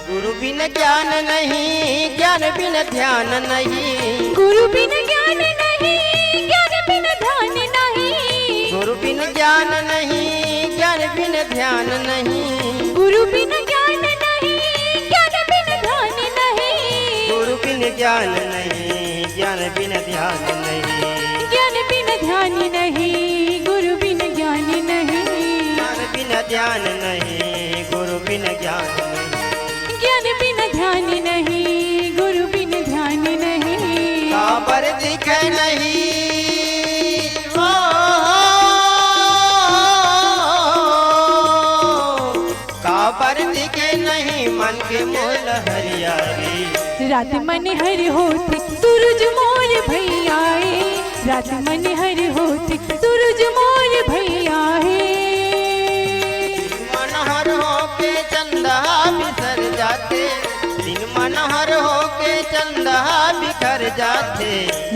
गुरु बिन ज्ञान नहीं, ज्ञान बिन ध्यान नहीं। गुरु बिन ज्ञान नहीं, ज्ञान बिन ध्यान नहीं। गुरु बिन ज्ञान नहीं, ज्ञान बिन ध्यान नहीं। गुरु बिन ज्ञान नहीं, ज्ञान बिन ध्यान नहीं। गुरु बिन ज्ञान नहीं, ज्ञान बिन ध्यान नहीं। ज्ञान बिन ध्यान नहीं, गुरु बिन ज्ञान नहीं। ज्ञान बिन ध्यान नहीं, गुरु बिन ज्ञान नहीं। ज्ञान बिन ध्यान नहीं, गुरु बिन ध्यान नहीं। काबर दिखे नहीं, ओ, काबर दिखे नहीं मन के मोल हरियारी। रात मनहर होथे सूरज मोर भैया ए, रात मनहर होथे सूरज मोर भैया हे। मनहर होके चंदा बिखर जाथे, दिन मनहर होके चंदा बिखर जाथे।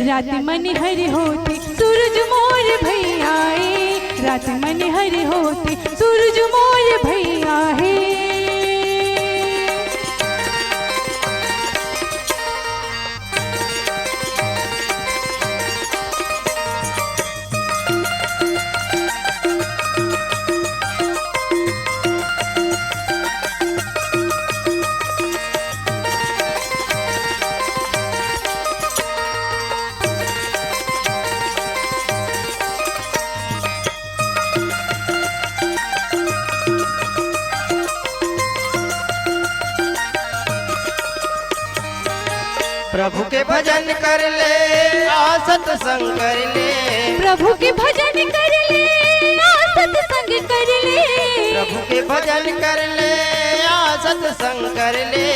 रात मनहर होथे सूरज मोर भैया ए, रात मनहर होथे सूरज मोर भैया हे। प्रभु के भजन कर ले, आ सत्संग कर ले। प्रभु के भजन कर ले, आ सत्संग कर ले। प्रभु के भजन कर ले, आ सत्संग कर ले।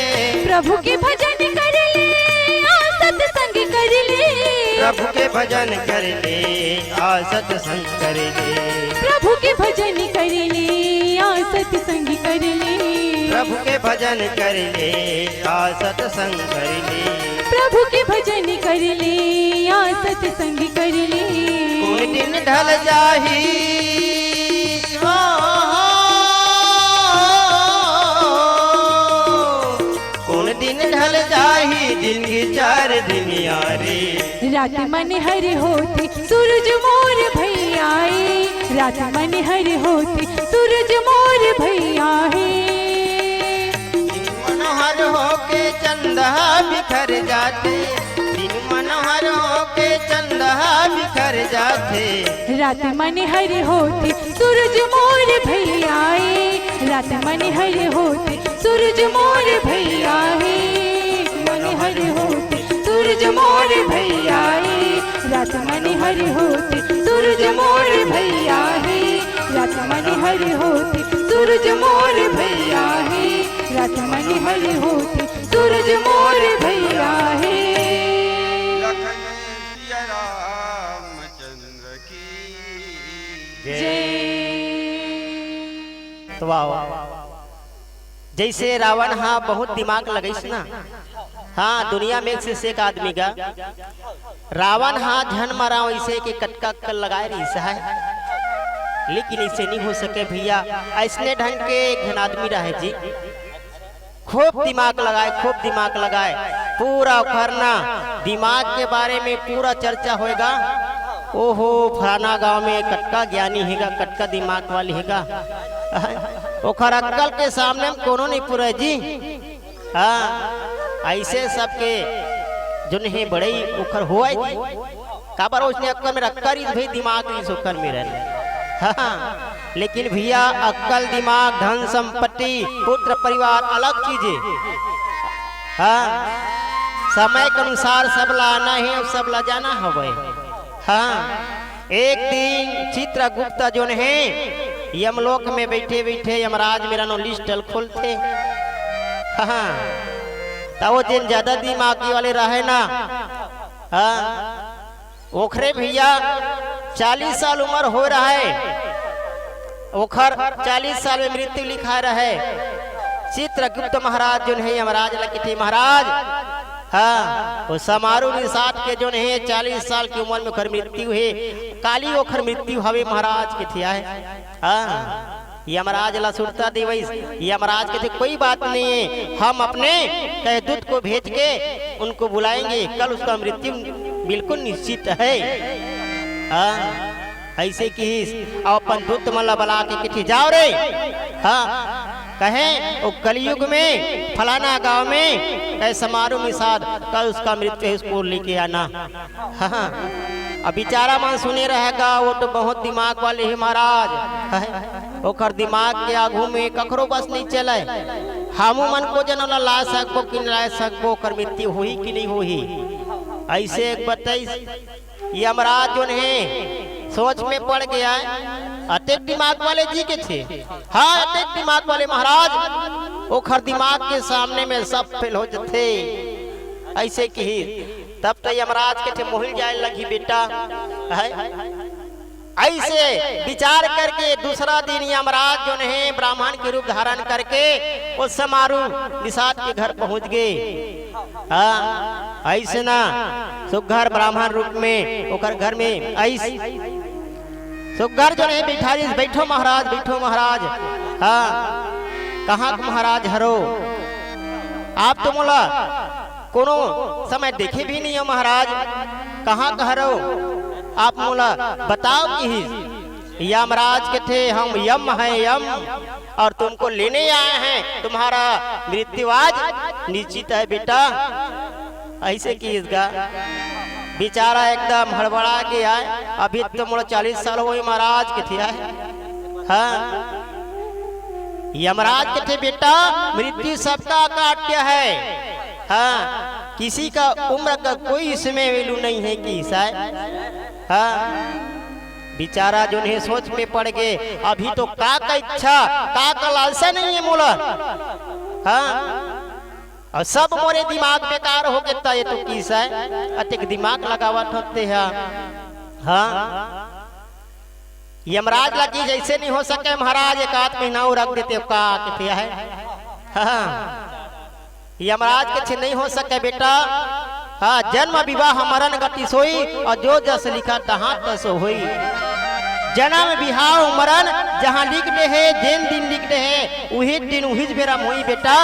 प्रभु के भजन कर ले, आ सत्संग कर ले। प्रभु के भजन कर ले, आ सत्संग कर ले। प्रभु के भजन कर ले, आ सत्संग कर ले। प्रभु के भजन कर ले, आ सत्संग कर ले। प्रभु के भजन कर ले, आ सत्संग कर ले। कोन दिन ढल जाही, ओ, कोन दिन ढल जाही, दिन के चार दिन यारी। रात मनहर होथे सूरज मोर भैया ए, रात मनहर होथे सूरज मोर भैया हे। दिन मनहर होके चंदा बिखर जाथे, दिन मनहर होके चंदा बिखर जाथे। रात मनहर होथे सूरज मोर भैया ए, रात मनहर होथे सूरज मोर भैया हे। मनहर होथे सूरज मोर भैया हे। रात मनहर होथे सूरज मोर भैया हे। रात मनहर होथे सूरज मोर भैया हे। रात मनहर होथे सूरज मोर भैया हे। लखन सिया रामचंद्र की जय। जय। तो वाह, वाह। जैसे रावण हा बहुत दिमाग लगाइस ना, हाँ, दुनिया में से एक आदमी का रावण हा झन मरा वैसे के कटका अक्कल लगाए रहिस हे, लेकिन इसे नहीं हो सके भैया। ऐसने ढंग के एक झन आदमी रहे जी, खूब दिमाग लगाए, खूब दिमाग लगाए, पूरा ओखर ना दिमाग के बारे में पूरा चर्चा होएगा। ओहो, फलाना गांव में कतका ज्ञानी हेगा, कतका दिमाग वाली हेगा। ओखर अक्कल के सामने में कोनो नहीं पुरे जी। हाँ, ऐसे सबके जोन हे बड़ई ओखर होय जी। काबर ओसने अक्कल में रखकर इस भाई दिमाग इस ओखर में रहन। हाँ, लेकिन भैया अक्कल, दिमाग, धन, संपत्ति, पुत्र, परिवार अलग चीज हे। हाँ, समय के अनुसार सब ला आना हे अउ सब ला जाना हवय। हाँ, एक दिन चित्रगुप्त जोन हे यमलोक में बइठे बइठे यमराज मेर नो लिस्ट ल खोलथे। हाँ, त वो जेन जादा दिमागी वाले रहय ना, हाँ, ओखरे भैया चालीस साल उमर हो रहय, ओखर चालीस साल में मृत्यु लिखाय रहय। चित्रगुप्त महाराज जोन हे यमराज ल कथे, महाराज, हाँ, वो समारु निषाद के जोन हे चालीस साल के उमर में ओखर मृत्यु हे, काली ओखर मृत्यु हवे महाराज कथे आय। हाँ, यमराज ला सुरता देवइस। यमराज कथे, कोई बात नहीं है, हम अपने कहे दूत को भेज के उनको बुलाएंगे, कल उसका मृत्यु बिल्कुल निश्चित है। हाँ, ऐसे किहिस, अउ अपन दूत मन ला बला के कथे, जाव रे। हाँ, कहे, वो कलयुग में फलाना गांव में कहे समारु निषाद, कल उसका मृत्यु है, उसको लेके आना। हाँ, अब बेचारा मन सुने रहेगा, वो तो बहुत दिमाग वाले हे महाराज। हैं? ओकर दिमाग के आगू में कखरो बस नहीं चले। हमू मन को जन ला ला सकबो कि नहीं ला सकबो, ओकर मृत्यु होही कि नहीं होही। ऐसे एक बताइस, यमराज जोन हे सोच में पड़ गया। अतेक दिमाग वाले जी कथे, हाँ, अतेक दिमाग वाले महाराज, ओखर दिमाग के सामने में सब फेल हो जथे। ऐसे किहिस, तब तो यमराज कथे, मोहिल जाए लगही बेटा। है? ऐसे विचार करके दूसरा दिन यमराज जोन हे ब्राह्मण के रूप धारण करके वो समारु निषाद के घर पहुंच गए। हाँ, ऐसे ना सुग्घर ब्राह्मण रूप में ओकर घर में आइस। सुग्घर जोन हे बिठारिस, बैठो महाराज, बैठो महाराज। हाँ, कहाँ के महाराज हरो? आप तो मोला कोनो समय देखे भी नहीं हो महाराज, कहाँ के हरो? आप मोला बताओ किहिस। यमराज कथे, हम यम हैं, यम, और तुमको लेने आए हैं, तुम्हारा मृत्यु आज निश्चित है बेटा। ऐसे किहिस गा, बेचारा एकदम हड़बड़ा के आय, अभी तो मोला चालीस साल होय महाराज कथे आय। हाँ, यमराज कथे, बेटा, मृत्यु सबका अकाट्य है। हाँ, किसी का उम्र का कोई इसमें value नहीं है किहिस आय। हाँ, बेचारा जोन हे सोच में पड़ गए, अभी तो का का इच्छा, का का लालसा नहीं है मोला। हाँ, अउ सब मोरे दिमाग बेकार हो गे, त ये तो किहिस आय, अतेक दिमाग लगावत होते हैं। हाँ, यमराज ला किहिस, ऐसे नहीं हो सके महाराज, एक आध महीना अउ रख देते का कथे आय। हाँ, यमराज कथे, नहीं हो सके बेटा। हाँ, जन्म विवाह मरण गति सोई, अउ जो जस लिखा तहाँ तस होई। जन्म विवाह मरण जहाँ लिख दे हे, जेन दिन लिख दे हे, उही दिन उहीच बेरा मोई बेटा,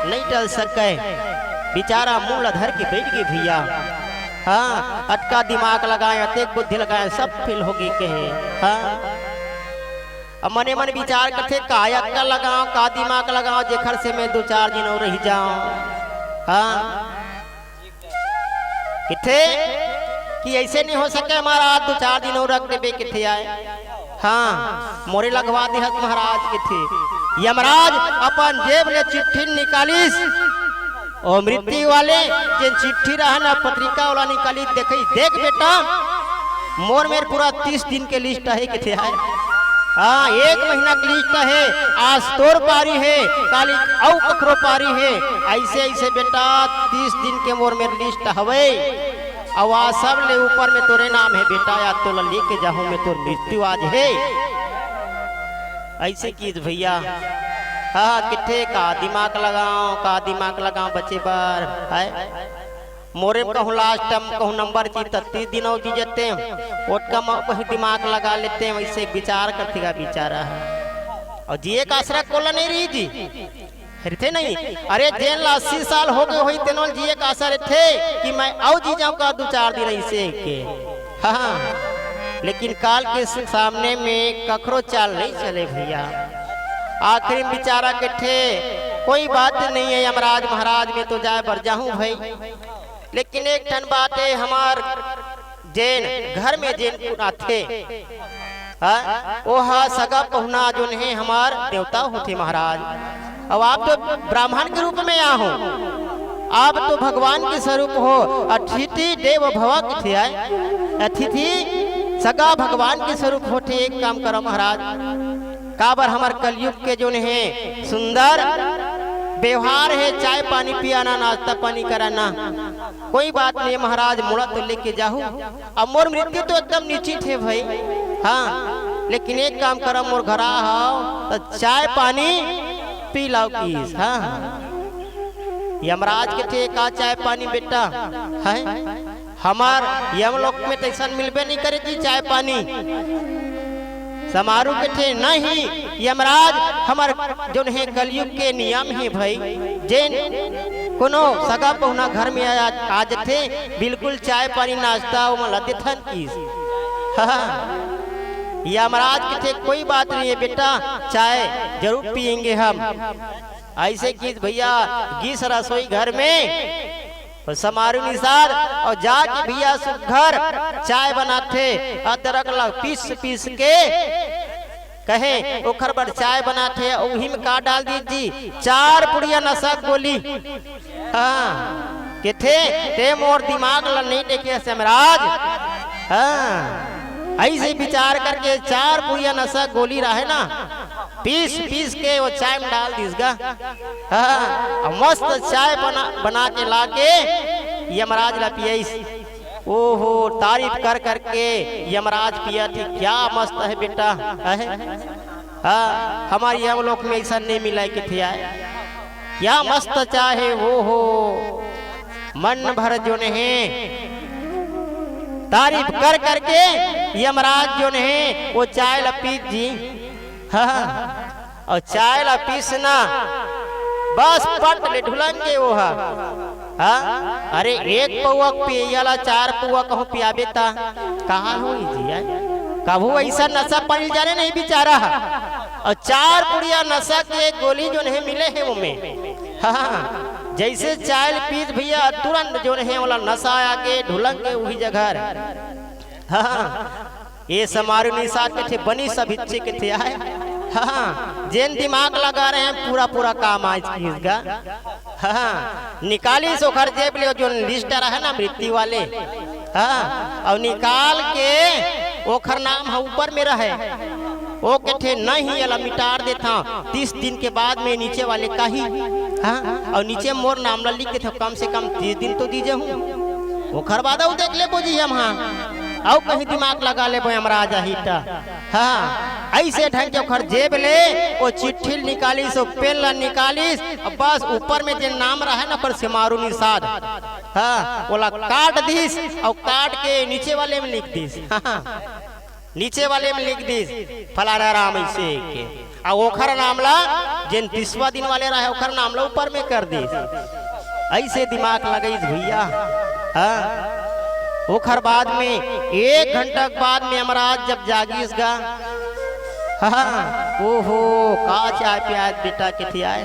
नहीं टल सके। बेचारा मुंह ला धर के बैठ गए भैया। हाँ, अतका दिमाग लगाए, अतेक बुद्धि लगाए, सब फेल हो गए कहे। हाँ, अब मने मन विचार करथे, का अक्कल लगाओ, का दिमाग लगाओ, जेखर से मैं दो चार दिन अउ रह जाओ। हाँ, कथे कि ऐसे नहीं हो सके महाराज, दो चार दिन अउ रख देबे कथे आय। हाँ, मोरे लगवा देहस महाराज कथे। यमराज अपन जेब ले चिट्ठी निकालिस, ओ मृत्यु वाले जेन चिट्ठी रहय ना, पत्रिका वाला निकालिस, देखिस, देख बेटा, मोर मेर पूरा तीस दिन के लिस्ट हे कथे आय। हाँ, एक महीना के लिस्ट हे, आज तोर पारी हे, काली अउ कखरो पारी हे। ऐसे ऐसे बेटा तीस दिन के मोर मेर लिस्ट हवे। अउ आ सब ले ऊपर में तोरे नाम हे बेटा, या तोला लेके जाहूं मैं, तोर मृत्यु आज हे। ऐसे किहिस भैया। हाँ, कथे का दिमाग लगाओ, का दिमाग लगाओ बचे बर, है? मोरे में कहूँ लास्ट टाइम कहूँ नंबर जी त तीस दिन अउ जी जते, ओतका म कहीं दिमाग लगा लेते, वैसे विचार करथे गा बेचारा। अउ जिए का आसरा कोला नहीं रही जी, रथे नहीं। अरे जेन ला अस्सी साल हो गए होही, तेनो ल जिए का आसरा रथे कि मैं अउ जी जाऊँ का दो चार दिन ऐसे के। हाँ, लेकिन काल के सामने में कखरो चाल नहीं चले भैया। आखिरी में बिचारा कथे, कोई बात नहीं है यमराज महाराज, मैं तो जाए बर जाहूँ भाई, लेकिन एक ठन बात है, हमार जेन घर में जेन कुन आथे, हाँ, वो हा सगा पहुना जोन हे हमार देवता होथे महाराज। अब आप तो ब्राह्मण के रूप में आ हो, आप तो भगवान के स्वरूप हो, अतिथि देव भव किथे आय, अतिथि सगा भगवान के स्वरूप होथे। एक काम करो महाराज, काबर हमर कलयुग के जोन हे सुंदर व्यवहार हे, चाय पानी पियाना, नाश्ता पानी कराना, कोई बात नहीं महाराज, मोला तो लेके जाहू। अब मोर मृत्यु तो एकदम निश्चित हे भाई। हाँ, लेकिन एक काम करो, मोर घर आओ तो चाय पानी पी लाओ किस। हाँ, यमराज कथे, का चाय पानी बेटा है? हमार यमलोक में तैसन मिलबे नहीं करे जी चाय पानी। समारू कथे, नहीं यमराज, हमर जोन हे कलयुग के नियम हे भाई, जेन कोनो सगा पहुना घर में आ, आ जथे, बिल्कुल चाय पानी नाश्ता ओमन ला देथन किस। हाँ, यमराज कथे, कोई बात नहीं है बेटा, चाय जरूर पियेंगे हम। ऐसे किस भैया, गिस रसोई घर में, अउ समारू निसार अउ जाके भैया सुघर चाय बनाथे, अदरक ला पीस पीस के कहे ओखर बर चाय बनाथे, अउ उही में का डाल दीस जी, चार पुड़िया नशा गोली। हाँ, कथे, ते मोर दिमाग ला नहीं देखे हस यमराज। हाँ, ऐसे विचार करके चार पुड़िया नशा गोली रहे ना, पीस पीस के वो चाय में डाल दीस गा। हाँ, अउ मस्त चाय बना, बना के लाके यमराज ला पियाइस। ओहो, तारीफ कर करके यमराज पियाथे, क्या मस्त है बेटा, है? हाँ, हमर यमलोक में ऐसा नहीं मिला है किथे आय। क्या मस्त चाय हे, ओहो, मन भर जोन हे तारीफ कर करके यमराज जोन हे वो चाय ला पीस जी। हाँ, अउ चाय ला पीस ना, बस पट ले ढुलंगे वो हा। हाँ? अरे एक पौवा पियइया ला चार पौवा कहूँ पियाबे ता कहाँ होई जी, आय? कभू ऐसा नशा पानी जाने नहीं बिचारा हा। अउ चार पुड़िया नशा के गोली जोन हे मिले हे ओमे। हाँ, जैसे चाय ला पीस भैया, तुरंत जोन हे ओला नशा आगे ढुलंगे उही जगह। हाँ, ये समारू निसार कथे, बनी सब इच्छे कथे आय। हाँ, जेन दिमाग लगा रहे हैं, पूरा पूरा काम आज किस गा। हाँ, निकालिस ओखर जेब ले जोन लिस्ट रहे ना मृत्यु वाले। हाँ, अउ निकाल के ओखर नाम ह ऊपर में रहे। वो कथे, नहीं, एला मिटार देथंव, तीस दिन के बाद में नीचे वाले काही। हाँ, अउ नीचे मोर नाम ला लिख देथंव, कम से कम तीस दिन तो दीजे हूँ। ओखर बाद अउ देख लेबो जी हम, हाँ, अउ कहीं दिमाग लगा लेबो यमराज आही त। हाँ, ऐसे ढंग के ओखर जेब ले वो चिट्ठी निकालिस, वो पेन ला निकालिस, अउ बस ऊपर में जे नाम रहे ना, ओकर समारू निषाद, हाँ, ओला काट दिस अउ काट के नीचे वाले में लिख दिस। हाँ, नीचे वाले में लिख दिस, फलाना राम ऐसे के। आ ओखर नाम ला, जेन तीसवा दिन वाले रहे, ओखर नाम ला ऊपर में कर दिस। ऐसे दिमाग लगइस भैया। हाँ। ओखर बाद में, एक घंटा के बाद में यमराज जब जागिस गा, हाँ, ओहो, का चाय पियाय बेटा किथे आय?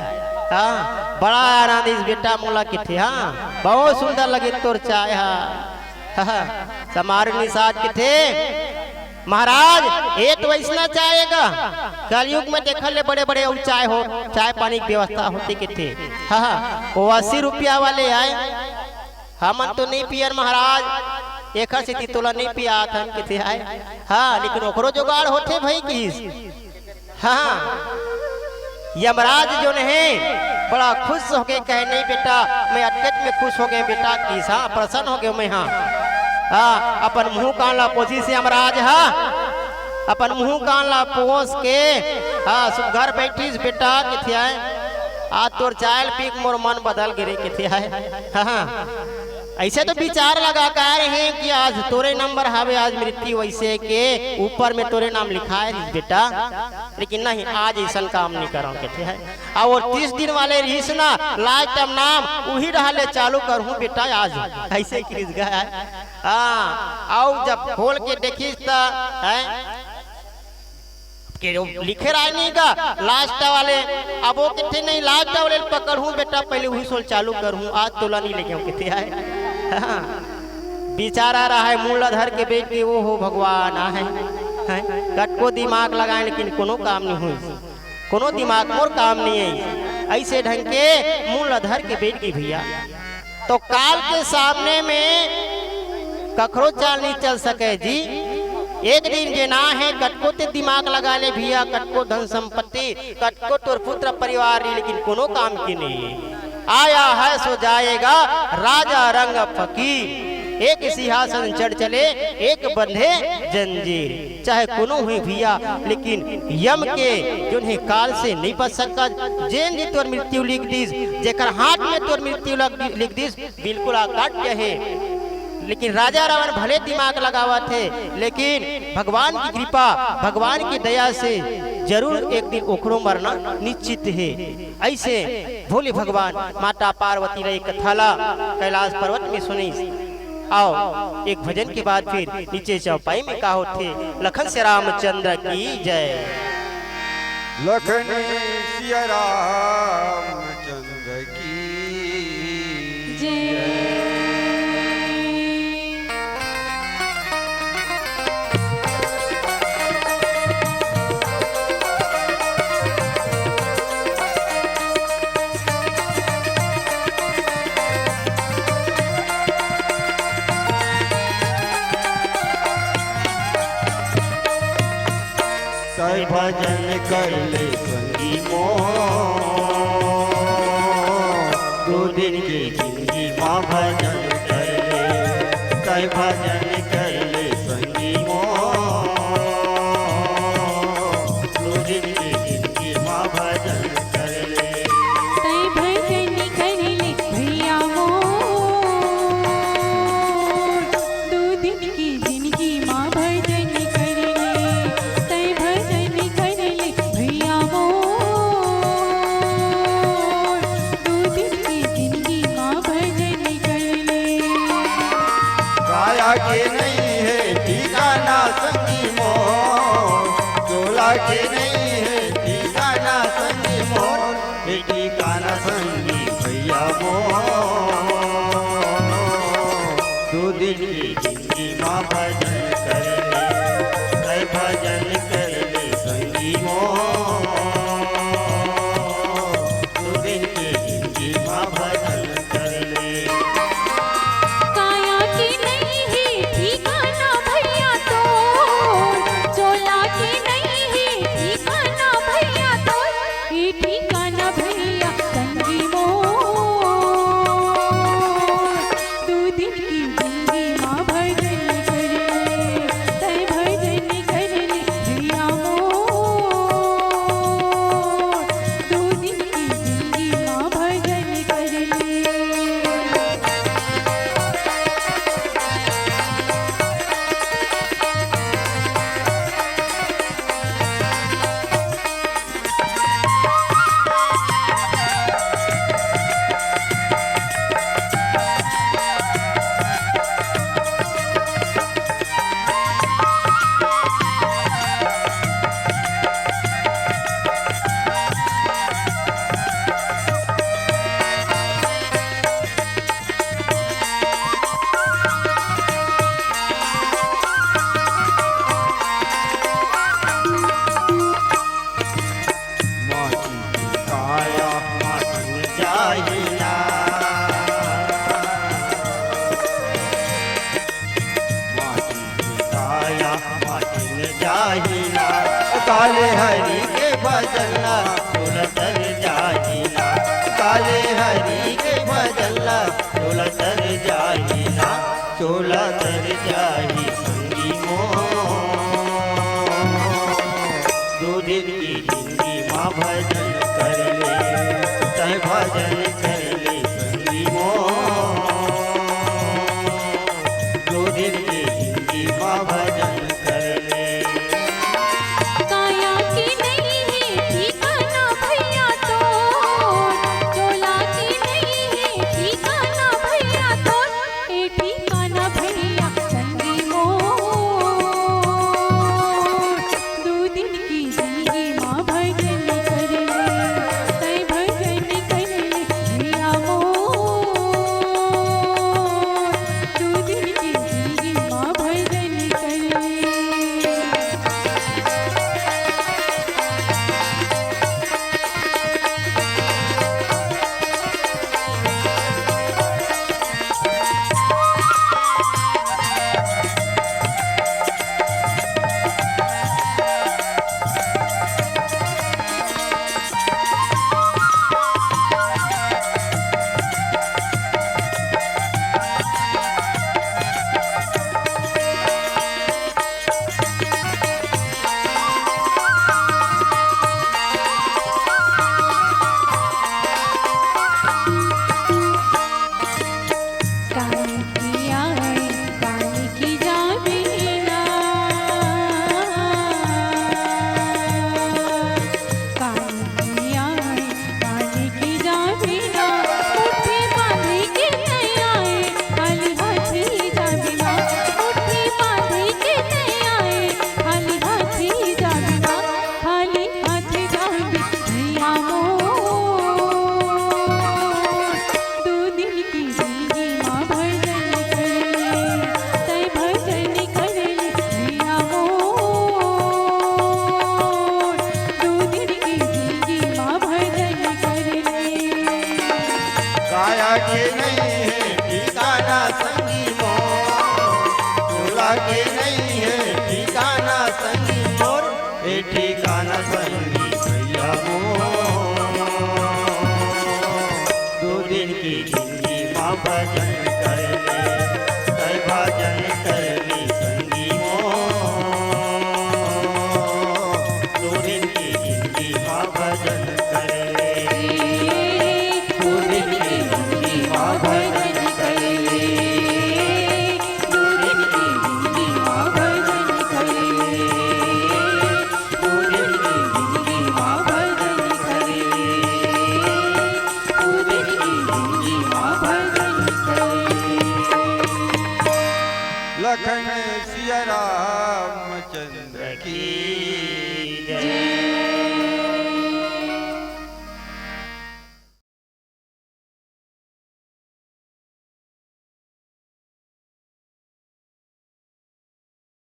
हाँ, बड़ा आनंद इस बेटा मोला किथे, हाँ, बहुत सुंदर लगे तोर चाय हा। हाँ, समारू निषाद किथे, महाराज, ये तो वैसना चाय हे गा। कलयुग में देखल ले बड़े-बड़े अउ चाय हो, चाय पानी के व्यवस्था होथे किथे। हाँ, हाँ, वो अस्सी रुपया वाले आय, हमन तो नहीं पियन महाराज, एखर सेती तोला नहीं पियात हन किथे आय। हाँ, लेकिन ओखरो जुगाड़ होथे भाई किस। हाँ, यमराज जोन हे, बड़ा खुश होके कहे, "नहीं बेटा, मैं अत्यंत में खुश हो गए बेटा, किस, हाँ, प्रसन्न हो गए मैं, हाँ।" हाँ, अपन मुंह कान ला पोंछिस यमराज, हाँ, अपन मुंह कान ला पोंछ के, हाँ, सुघर बैठिस बेटा, किथे आय, "आज तोर चाय ल पी के मोर मन बदल गे रे," किथे आय, हाँ। अइसे तो बिचार लगा के आय रहें कि आज तोरे नंबर हवे, आज मृत्यु वइसे के ऊपर में तोरे नाम लिखाय रहिस बेटा, लेकिन नहीं, आज अइसन काम नइ करँव कथे हे। अउ वो तीस दिन वाले रहिस ना, last time नाम उही डहर ले चालू करहूँ बेटा आज, अइसे कहिस गा हे। हाँ, अउ जब खोल के देखिस त, हैं, के वो लिखे रहे नहीं गा, last वाले। अब वो कथे नहीं, last वाले पकड़हूँ बेटा, पहले उही सोल चालू करहूँ, आज तोला नहीं लेगेंव कथे हे। हाँ। बिचारा रहे, मुड़ ला धर के बइठ गे, ओ हो भगवान, आहे, हैं? कतको दिमाग लगाएँव, लेकिन कोनो काम नहीं होइस, कोनो दिमाग मोर काम नहीं आइस। अइसे ढंग के मुड़ ला धर के बइठ गे भइया। तो काल के सामने में कखरो चाल नहीं चल सके जी। एक दिन जेना हे, कतको तें दिमाग लगा ले भइया, कतको धन संपत्ति, कतको तोर पुत्र परिवार रही, लेकिन कोनो काम के नहीं। आया है सो जाएगा, राजा रंग फकीर। एक सिंहासन चढ़ चले, एक बंधे जंजीर। चाहे कोनो होही भइया, लेकिन यम के जोन हे काल से नहीं बच सकत। जेन दिन तोर मृत्यु लिख दिस, जेकर हाथ में तोर मृत्यु लग, लिख दिस, बिल्कुल अकाट्य हे। लेकिन राजा रावण भले दिमाग लगावत हे, लेकिन भगवान की कृपा, भगवान की दया से जरूर एक दिन ओखरो मरना निश्चित हे। अइसे भोले भगवान माता पार्वती ला ए कथा ला कैलाश पर्वत में सुनिस। अउ एक भजन के बाद फिर नीचे चौपाई में का होथे। लखन सिया रामचंद्र की जय। लखन सिया रामचंद्र की जय। तैं भजन कर ले संगी मोर, दू दिन के जिनगी मा भजन कर ले। तैं भजन कर ले संगी मोर, दू दिन के जिनगी मा भजन कर ले। तैं भजन कर ले भइया मोर, दू दिन के जिनगी मा भजन कर ले। तैं भजन कर ले भइया मोर, दू दिन के जिनगी मा भजन कर ले। काया के नहीं हे ठिकाना संगी मोर, चोला के नहीं हे ठिकाना संगी मोर, हे ठिकाना संगी भइया मोर, दू दिन के जिनगी मा भजन कर ले। तैं भजन कर ले संगी मोर, दू दिन के जिनगी मा भजन कर ले। काया के नहीं हे ठिकाना भइया तोर, चोला के नहीं हे ठिकाना भइया तोर, हे ठिकाना भइया संगी मोर, दू दिन के जिनगी मा भजन कर ले। तैं भजन कर ले भइया मोर, दू दिन के जिनगी मा भजन कर ले। माटी के काया माटी में जाही ना। माटी के काया माटी में जाही ना। काले हरि के भजन ला तोला तर जाही ना। काले हरि के भजन ला तोला तर जाही ना। चोला तर जाही संगी मोर। दू दिन के जिनगी मा भजन कर ले, तैं भजन कर